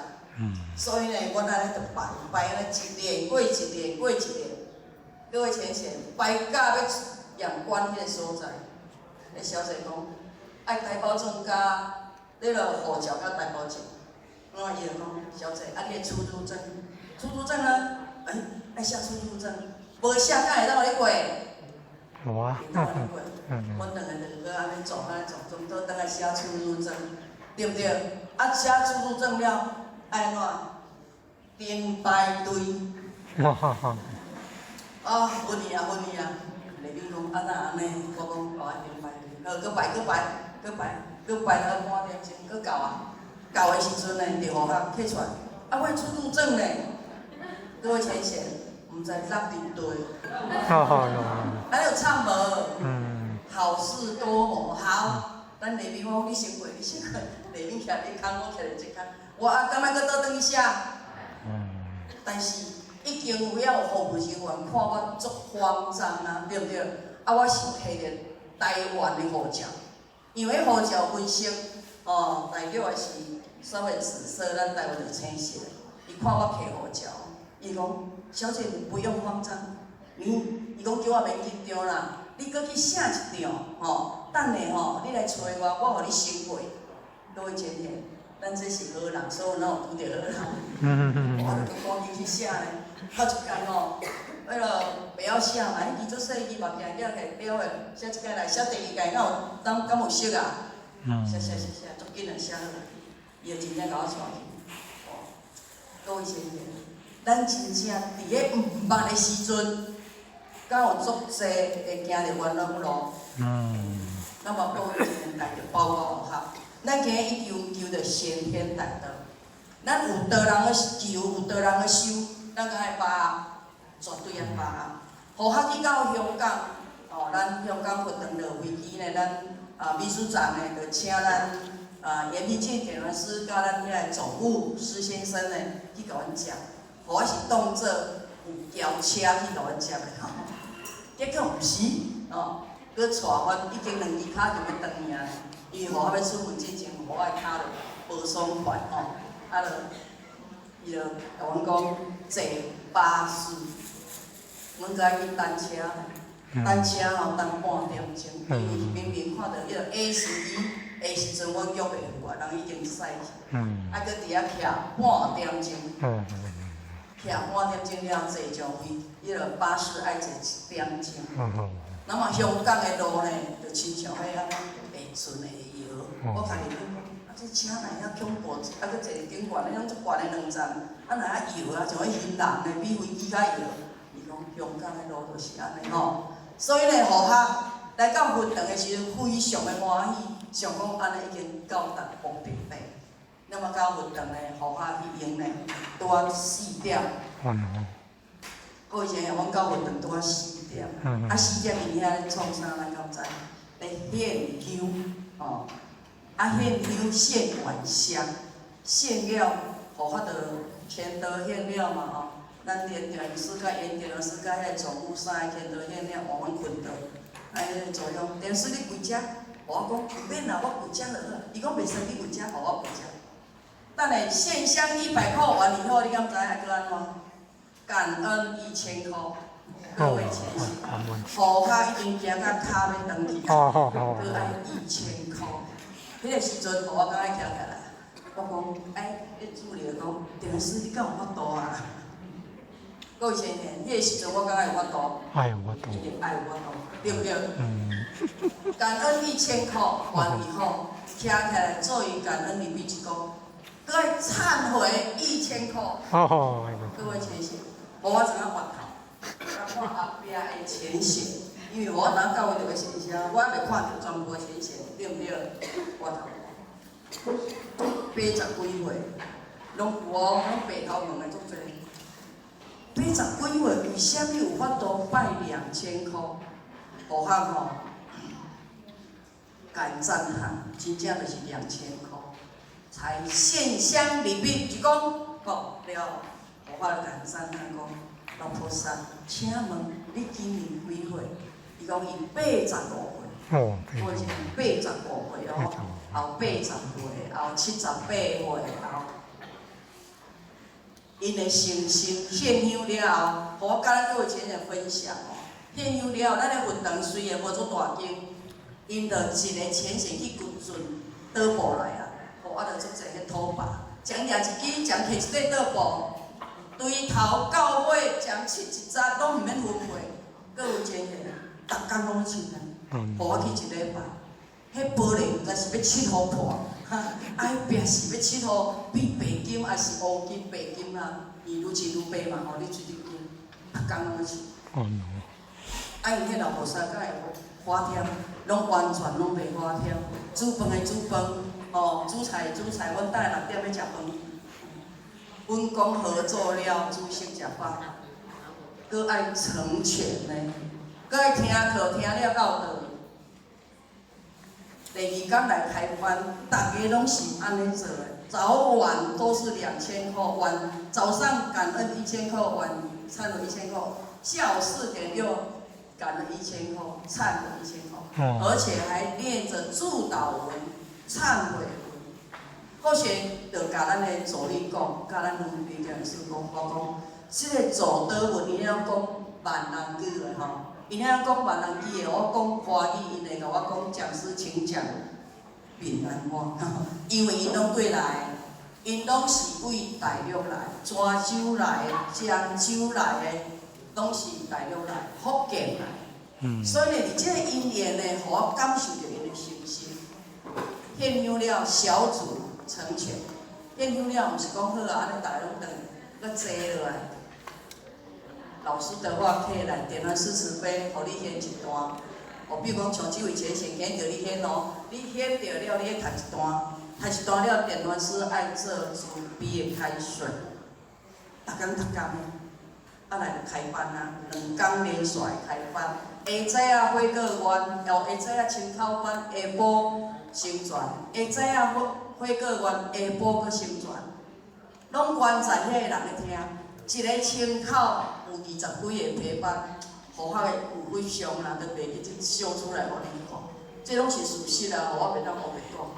所以呢，阮按呢就排排按呢一列過一列過一列，各位淺顯排到欲驗關彼个所在，彼小姐講，愛台胞證佮你著護照佮台胞證，我伊就講，小姐，啊你的出入證，出入證呢？欸，愛寫出入證，無寫敢會當予你過？哇，會當予你過。阮兩个就閣按呢做，按呢做，總倒轉來寫出入證，對毋對？啊，寫出入證了，愛按怎？頂排隊。哈哈哈。啊，昏去啊，昏去啊！麗敏講啊，哪按呢？我講哦，頂排隊，好，閣排，閣排，閣排，閣排到半點鐘，閣到啊！到的時陣呢，就予我摕出來，啊，我的出入證呢？各位淺顯，毋知落佇佗。好好好。啊，你有唱無？好事多磨，好。咱麗敏講，你先過，你先過。麗敏徛你空，我徛佇這空。我啊，敢愛閣倒轉去寫？但是已經有遐有服務人員看我足慌張啊，對毋對？啊，我是提著台灣的護照，因為護照分色，哦，大陸也是稍微紫色，咱台灣就青色的。伊看我提護照，伊講，小姐你不用慌張，你，伊講叫我免緊張啦，你閣去寫一張，吼，等下吼，你來揣我，我予你先過。各位前賢，咱這是好人，所以咱有拄著好人。我就閣趕緊去寫咧，頭一工吼，彼落袂曉寫嘛，彼支足細支目鏡仔共標的，寫一工來寫第二工，敢有敢敢有識啊？寫寫寫寫，足緊就寫好，伊就真正共我帶去。各位先生，咱真正佇咧毋捌的時陣，敢有足濟會行著冤枉路。咱嘛各位一件代誌，包括學校，咱今日一求求著先天大道。咱有道人去求，有道人去修，咱閣愛把握，絕對愛把握。予學去到香港，哦，咱香港佛堂落飛機呢，咱啊秘書長呢，就請咱啊嚴明進點傳師佮咱遐個總務施先生呢去共阮接，予我是當做有轎車去共阮接的吼，結果毋是，哦，閣帶阮已經兩支跤就欲轉去啊，伊予我欲出門之前，予我的跤就無爽快吼，啊就伊就共阮講坐巴士，阮閣愛去等車，等車吼等半點鐘，因為明明看著彼個 A11 的時陣，阮約袂赴啊，人已經駛去，啊，閣佇遐徛半點鐘，徛半點鐘了坐上飛，彼個巴士愛坐一點鐘。那麼香港的路呢，就親像彼按呢會順會搖。我家己咧講，啊，這車哪會遐恐怖？啊，閣坐佇頂懸，彼種足懸的兩層，啊，若遐搖啊，像咧暈人呢，比飛機較搖。伊講香港的路就是按呢吼，所以呢，予學來到佛堂的時陣，非常的歡喜，想講按呢已經到達目的地。那麼到佛堂呢，予學去用呢，拄仔4點。各位朋友，阮到佛堂拄仔四點，啊四點𪜶遐咧創啥？咱敢知？咧獻香，吼，啊獻香獻晚香，獻了，予法度千多獻了嘛吼。咱連傳師佮嚴傳師佮彼個總務三个千多獻了，換阮睏倒。啊，彼個助理講，傳師你跪遮，我講毋免啦，我跪遮就好。伊講袂使你跪遮，予我跪遮。等下獻香100塊完以後，你敢知愛閣按怎？感恩1000塊，各位前賢，戶口已經行到跤欲斷去，閣愛1000塊。彼個時陣，予我感覺徛起來，我講，哎，彼主任講，傳師你敢有法度啊？各位前賢，彼個時陣我感覺有法度，愛有法度，一定愛有法度，對毋對？感恩1000塊完以後，徛起來做伊感恩禮畢一躬，閣愛懺悔1000塊。各位前賢，無我怎樣發頭？我看後壁的前賢，因為我當到位就欲獻香，我還袂看著全部的前賢，對毋對？我頭80幾歲，攏有哦，攏白頭毛的足濟。80幾歲，為啥物有法度拜2000箍？予學吼，共讚嘆，真正就是2000箍，才獻香禮畢一躬，吼了，予我共讚嘆講，老菩薩，請問你今年幾歲？伊講伊85歲。我是85歲哦，也有80歲，也有78歲，也有。𪜶的誠心獻香了後，予我佮咱各位前人分享哦。獻香了後，咱的佛堂雖然無足大間，𪜶就一个淺顯去軍陣桌布來啊，予我就足濟彼土耙，將掠一支，將摕一塊桌布，對頭到尾將拭一紮，攏毋免分配。閣有前賢，逐工攏拭啊，予我去一禮拜，彼玻璃毋知是欲拭予破，哈，啊，彼壁是欲拭予變白金，抑是烏金白金啊？伊愈拭愈白嘛吼，你水滴金，逐工攏拭。啊，𪜶彼老菩薩敢會花添，攏完全攏袂花添。煮飯的煮飯，吼，煮菜的煮菜，阮等下6點欲食飯。分工合作了，煮食食飽，閣愛成全呢，閣愛聽課聽了到倒。第二工來開班，逐家攏是按呢做的，早晚都是2000塊，晚早上感恩一千塊，晚懺悔一千塊，下午4點又感恩一千塊，懺悔一千塊，而且還念著祝禱文、懺悔文。後續就共咱的助理講，共咱兩邊講師講，我講，這个組禱文，𪜶遐講閩南語的吼，𪜶遐講閩南語的，我講華語，𪜶會共我講講師請講閩南話，因為𪜶攏過來，𪜶攏是為大陸來，泉州來的、漳州來的，攏是大陸來、福建來。所以呢，佇這個因緣呢，予我感受著𪜶的誠心。獻香了，小組成全。獻香了，毋是講好啊，按呢逐家攏轉，閣坐落來。老師的話客來，點完詩慈悲，予你獻一段。哦，比如講像這位前賢，今日著你獻哦，你獻著了，你愛讀一段，讀一段了，點完詩愛做慈悲的開示，逐工逐工的，啊來就開班啊，2工連續開班。下早啊火過願，哦，下早啊清口班，下晡成全，下早啊火火過願，下晡閣成全，攏關在遐個人咧聽。一个清口有20幾個陪伴，護法的有幾箱啦，都袂記得秀出來予恁看。這攏是事實啊，予我袂當烏白講。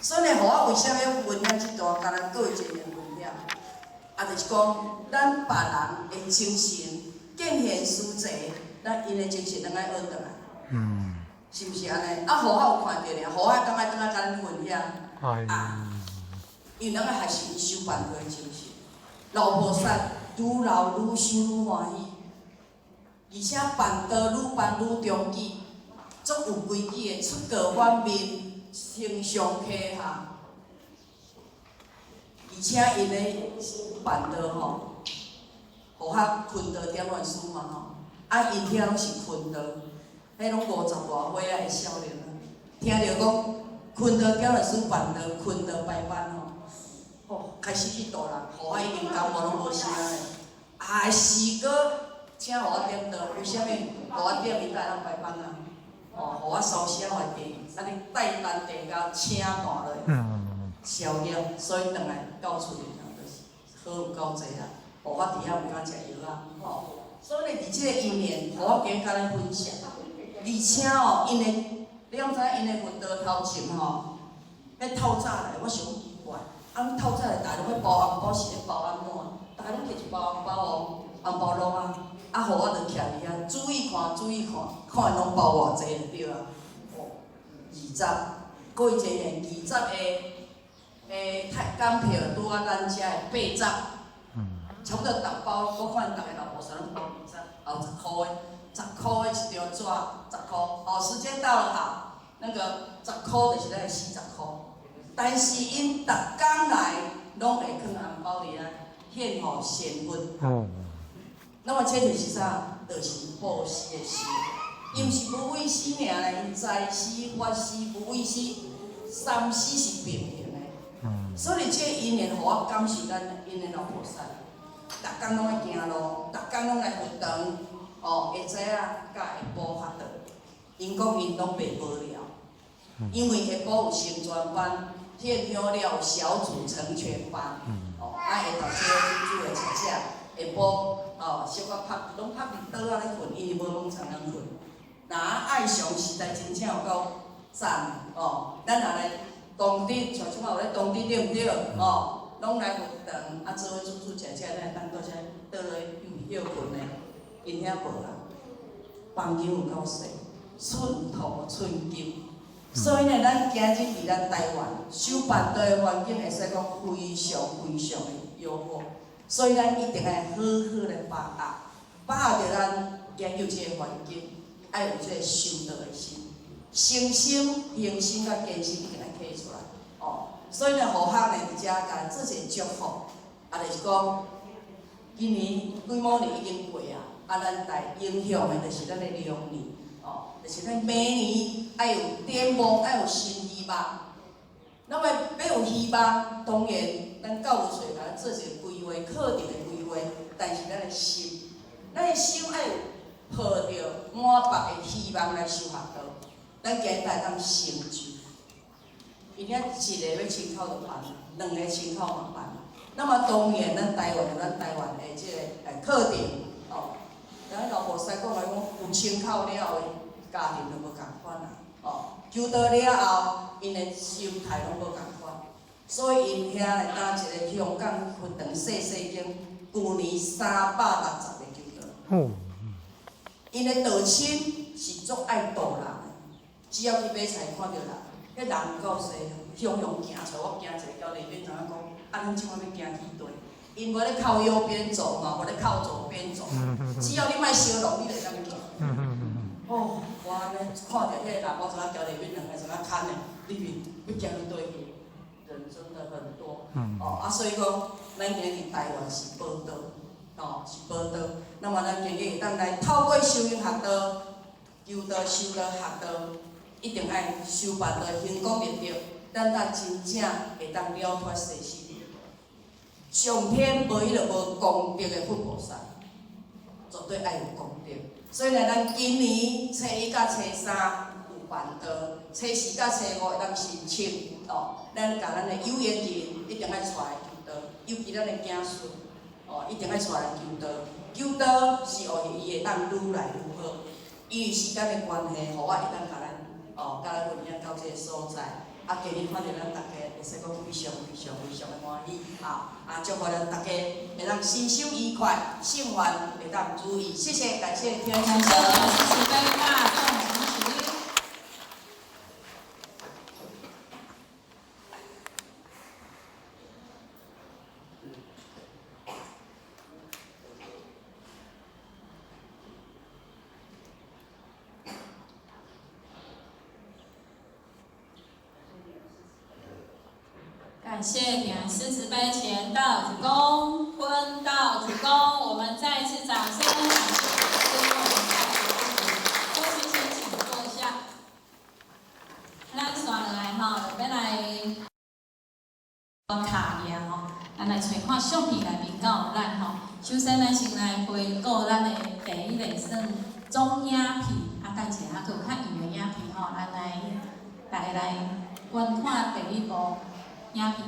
所以呢，予我為啥物要分享這段，共咱各位前賢分享？啊，就是講咱別人的精神，見賢思齊，咱𪜶的精神咱愛學轉來。是毋是按呢？啊，護法有看著爾，護法敢愛轉來共咱分享？啊，因為咱愛學習𪜶修辦道的精神。老菩薩愈老愈修愈歡喜，而且辦道愈辦愈長久，足有規矩的出過反面，承上啟下。而且𪜶咧辦道吼，護法坤道點亂師嘛吼，啊𪜶遐攏是坤道，彼攏50外歲仔的少年啊，聽著講坤道點亂師辦道，坤道排班吼。吼，開始去度人，護法已經感冒攏無聲咧。啊，是閣請予我點道，為啥物？予我點伊才會當排班啊？哦，予我燒聲來電，按呢帶單電甲請斷落，消業，所以轉來到厝裡頭就是好有夠濟啊。予我佇遐毋敢食藥啊，吼。所以呢，佇這個因緣，予我今共咱分享。而且哦，𪜶的，你敢知影𪜶的佛道頭前吼，欲透早來，我想奇怪。啊，阮透早來，逐家攏欲包紅包，是咧包按怎？逐家攏摕一包紅包哦，紅包攏啊，啊，予我就徛佇遐，注意看，注意看，看𪜶攏包偌濟就對啊。哦，二十，各位前賢，20個港票拄仔咱遮的80，差不多逐包，我看逐个老菩薩攏包二十，後十箍的，十箍的一張紙，十箍。哦，時間到了哈，那個十箍就是咱的40箍。但是𪜶逐工來，攏會囥紅包佇遐獻予仙佛。那麼這就是啥？就是布施的心。伊毋是無畏施爾咧，𪜶財施、法施、無畏施，三施是並行的。所以這個因緣，予我感受咱𪜶的老菩薩，逐工攏愛行路，逐工攏來佛堂，哦，下早啊，佮下晡較早。𪜶講𪜶攏袂無聊，因為下晡有成全班。獻香了有小組成全班，哦，啊下晝小煮煮的食食，下晡哦小可拍，攏拍佇桌仔咧睏，因為無床通睏。若愛上實在真正有夠讚哦！咱若來當日，像這擺有咧當日對毋對？哦，攏來佛堂，啊做伙煮煮食食，咱會當閣遮倒落休睏的，𪜶遐無啦，房間有夠細，寸土寸金。所以呢，咱今日佇咱台灣修辦道的環境，會使講非常非常的優好，所以咱一定愛好好來把握，把握著咱研究這个環境，愛有這个修道的心，誠心、恆心佮堅心一定愛提出來，哦。所以呢，護法呢佇遮共咱做一個祝福，啊，就是講，今年癸卯年已經過啊，啊，咱來影響的就是咱的龍年。哦，就是咱明年愛有展望，愛有新希望。那麼欲有希望，當然咱教務處共咱做一個規劃，課程的規劃，但是咱的心，咱的心愛有抱著滿腹的希望來修學道，咱今日才會當成就。因遐一个欲清口就辦，兩个清口嘛辦。那麼當然，咱台灣有咱台灣的這个課程，哦。咱老菩薩講來講，有清口了後，家庭就無仝款啦，哦，修道了後，𪜶的心態攏無仝款，所以𪜶遐來搭一个香港佛堂細細間，規舊年360個求道。哦。𪜶的道親是足愛度人的，只要去買菜看著人，彼人有夠濟，雄雄行出來，我行一个交內面知影講，啊，咱這擺欲行去佗？𪜶無咧靠右邊走嘛，無咧靠左邊走，只要你莫相弄，你就會當行。哦，我按呢看著彼個人，我知影交內面兩个怎啊牽的，裡面欲行去佗去，人真的很多。哦，啊，所以講，咱今日佇台灣是寶島，哦，是寶島。那麼咱今日會當來透過修行學道、求道、修道、學道，一定愛修辦道、行功立德，咱才真正會當了脫生死。上天無彼个無功德的佛菩薩，絕對愛有功德。所以呢，咱今年初一佮初三有辦道，初四佮初五會當申請哦。咱共咱的有緣人一定愛帶來求道，尤其咱的子孫哦，一定愛帶來求道。求道是予伊會當愈來愈好，因為時間的關係，予我會當共咱哦，共咱分享到這个所在。啊，今日看著咱大家會使講非常非常非常的歡喜啊！啊，祝福咱大家會當身心愉快，幸運會當如意。謝謝，感謝天感謝老師慈悲大眾請起。感謝點師慈悲前道主公、坤道主公，我們再次掌聲感謝師為我們帶來的祝福。郭先生，請坐下。咱紲落來吼，欲來卡爾吼，咱來揣看相片內面敢有咱吼。首先，咱先來回顧咱的第一个算總影片，啊，等一下還閣有較長的影片吼，咱來大家來觀看第一部影片。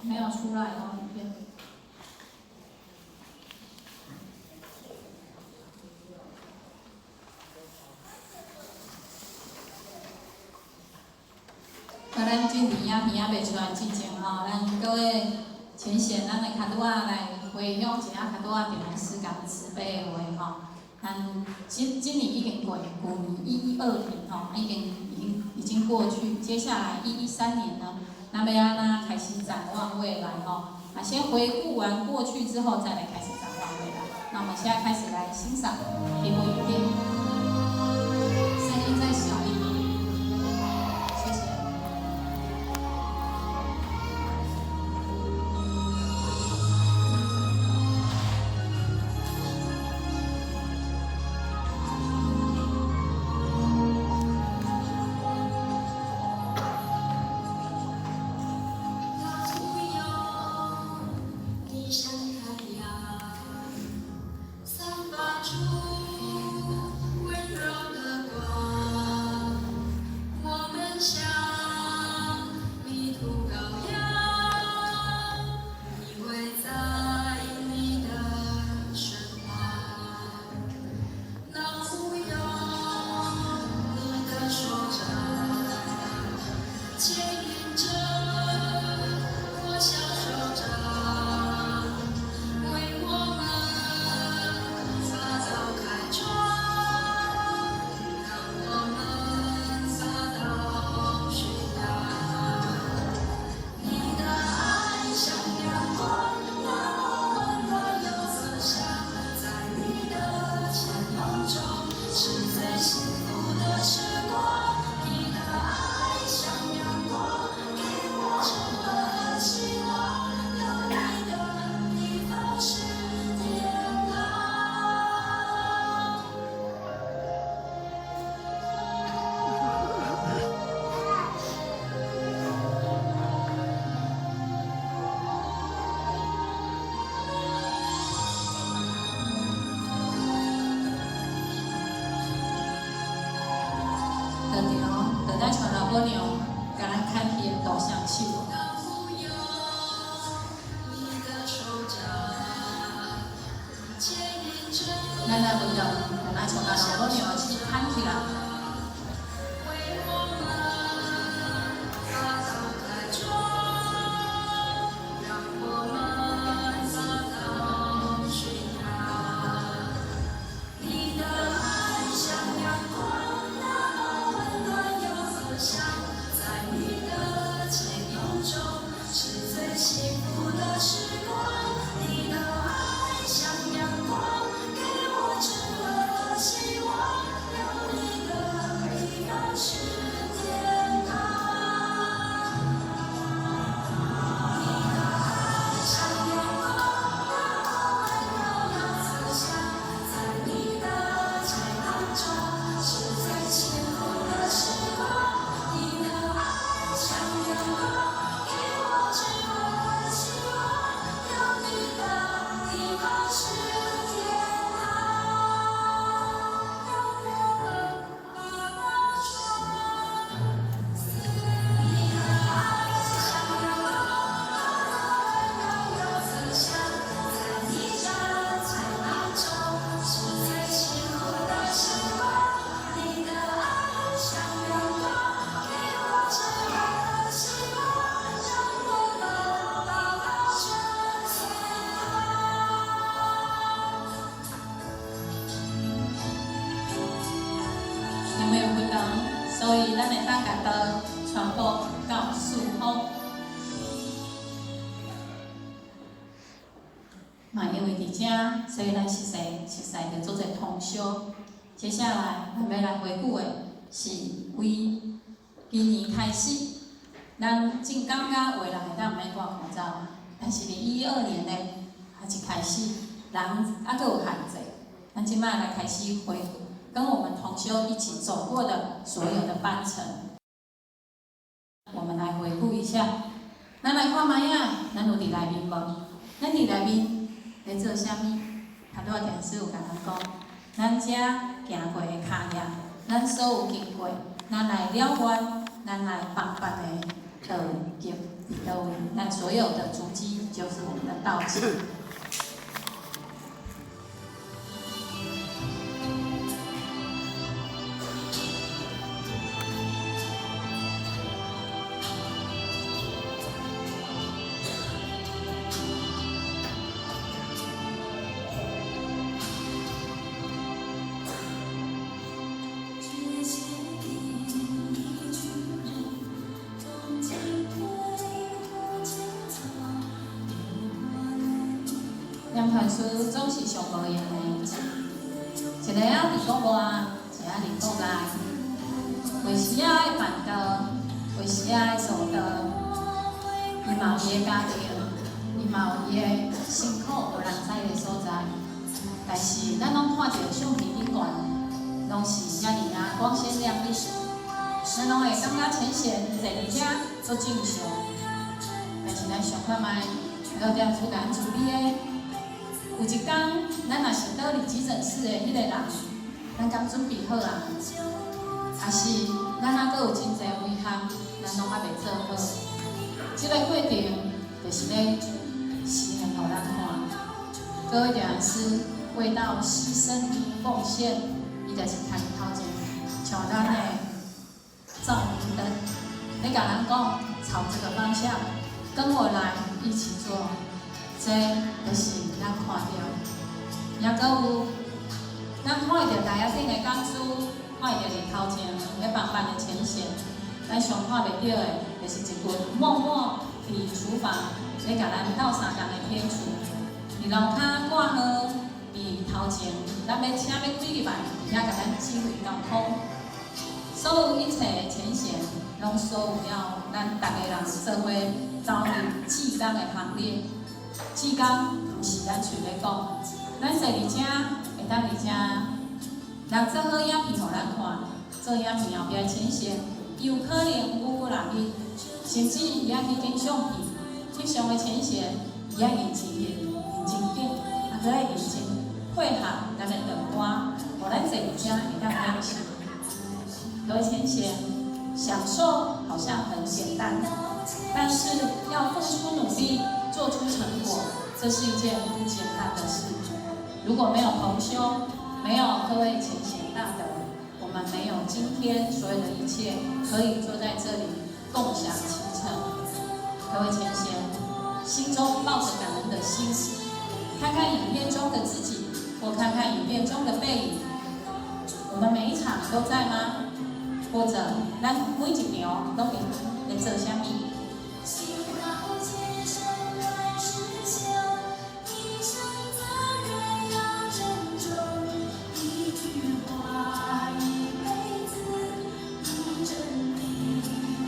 沒有出來哦，影片。啊，咱進前影片猶袂出來之前吼，咱各位淺顯咱的跤拄仔來回想一下跤拄仔點樣師共慈悲的話吼。咱今年已經過，舊年112年吼，已經過去，接下來113年呢，咱欲按怎開始展望未來吼？啊，先回顧完過去之後，再來開始展望未來。那我們現在開始來欣賞一部影片，聲音再小一點，謝謝。像太陽，散發出溫柔的光。我們像迷途羔羊，依偎在你的身旁。那無憂，你的手掌牽引著我小手掌。為我們把道開創，讓我們把道宣揚。你的愛像陽光，那麼溫暖又慈祥，在你的牽擁中是最幸福的時光。你的愛像陽光，給我溫暖和希望。有你的地方是天堂。道場，就咱像老母娘，共咱牽起的導向手。那無憂，你的手掌牽引著。咱來運動，咱從阿老母娘的手牽起來。因為有活動，所以咱會當共道傳播到四方。嘛，因為佇遮，所以咱熟似熟似就做者通宵。接下來，咱欲來回顧的是為今年開始，咱真感覺有的人會當毋免戴口罩，但是2012年呢，也一開始人猶閣有限制。咱這擺來開始回顧，跟我們同修一起走過的所有的班程，我們來回顧一下。咱來看覓仔，咱有佇內面無？咱佇內面咧做啥物？頭拄仔電視有共咱講，咱遮行過的跤印，咱所有經過，咱來了願，咱來幫別个道業佇佗位，咱所有的足跡就是我們的道跡。念傳師總是上無閒的，一个仔佇國外，一个佇國內，有時仔愛辦道，有時仔愛做道，伊嘛有伊的家庭，伊嘛有伊的辛苦無人知的所在。但是咱攏看著相片頂懸，攏是遮爾仔光鮮亮麗，咱攏會感覺淺顯坐佇遐足正常。但是咱想看覓，老店主共咱處理的。有一工，咱若是倒佇急診室的彼個人，咱敢準備好啊？抑是咱猶閣有真濟遺憾，咱攏猶未做好。這個過程就是咧示現予咱看。各位講師為道犧牲奉獻，伊就是徛頭前，像咱的照明燈，咧共咱講朝這個方向，跟我來一起做。這就是咱看著，抑閣有咱看著台仔頂的講師，看著佇頭前咧幫辦的前線，咱上看袂著的，就是一群默默佇廚房咧共咱鬥相共的天廚，佇樓跤掛號，佇頭前，咱欲車欲開入來，佇遐共咱指揮交通。所有一切的前線，攏所有了咱逐个人做伙走入志工的行列。志工毋是咱喙咧講，咱坐佇遮，會當佇遮，人做好影片予咱看，做影片後壁的前線，伊有可能有幾若日，甚至伊愛去揀相片，翕相的前線，伊愛認真翕，認真揀，啊，閣愛認真配合咱的長官，予咱坐佇遮會當享受。各位前線，享受好像很簡單，但是要付出努力，做出成果，這是一件不簡單的事。如果沒有同修，沒有各位前賢大德，我們沒有今天所有的一切可以坐在這裡共享其成。各位前賢，心中抱着感恩的心，看看影片中的自己，或看看影片中的背影，我們每一場都在嗎？或者咱每一場攏佇咧做啥物？行到千山萬世秋，一生責任要珍重。一句話，一輩子，一真理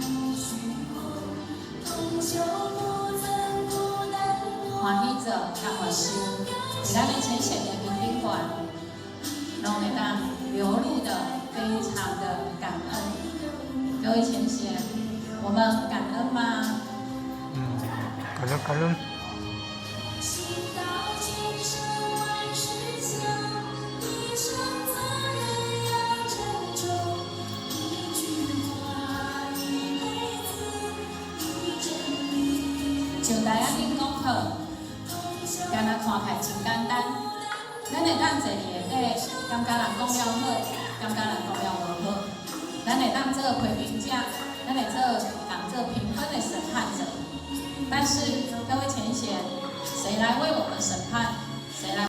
無虛空。同修不曾孤單過。歡喜做，甘願受，佇咱的淺顯的面頂懸，攏會當流露的非常的感恩。各位前賢，我們感恩嗎？嗯，感恩感恩。行到千山萬世秋，一生責任要珍重。一句話，一輩子，一真理。上台仔頂講課，敢若看起來真簡單。咱會當坐佇下底，感覺人講了好，感覺人講了無好。咱會當做批評者，咱會做當做評分的審判者。但是各位前賢，誰來為我們審判？誰來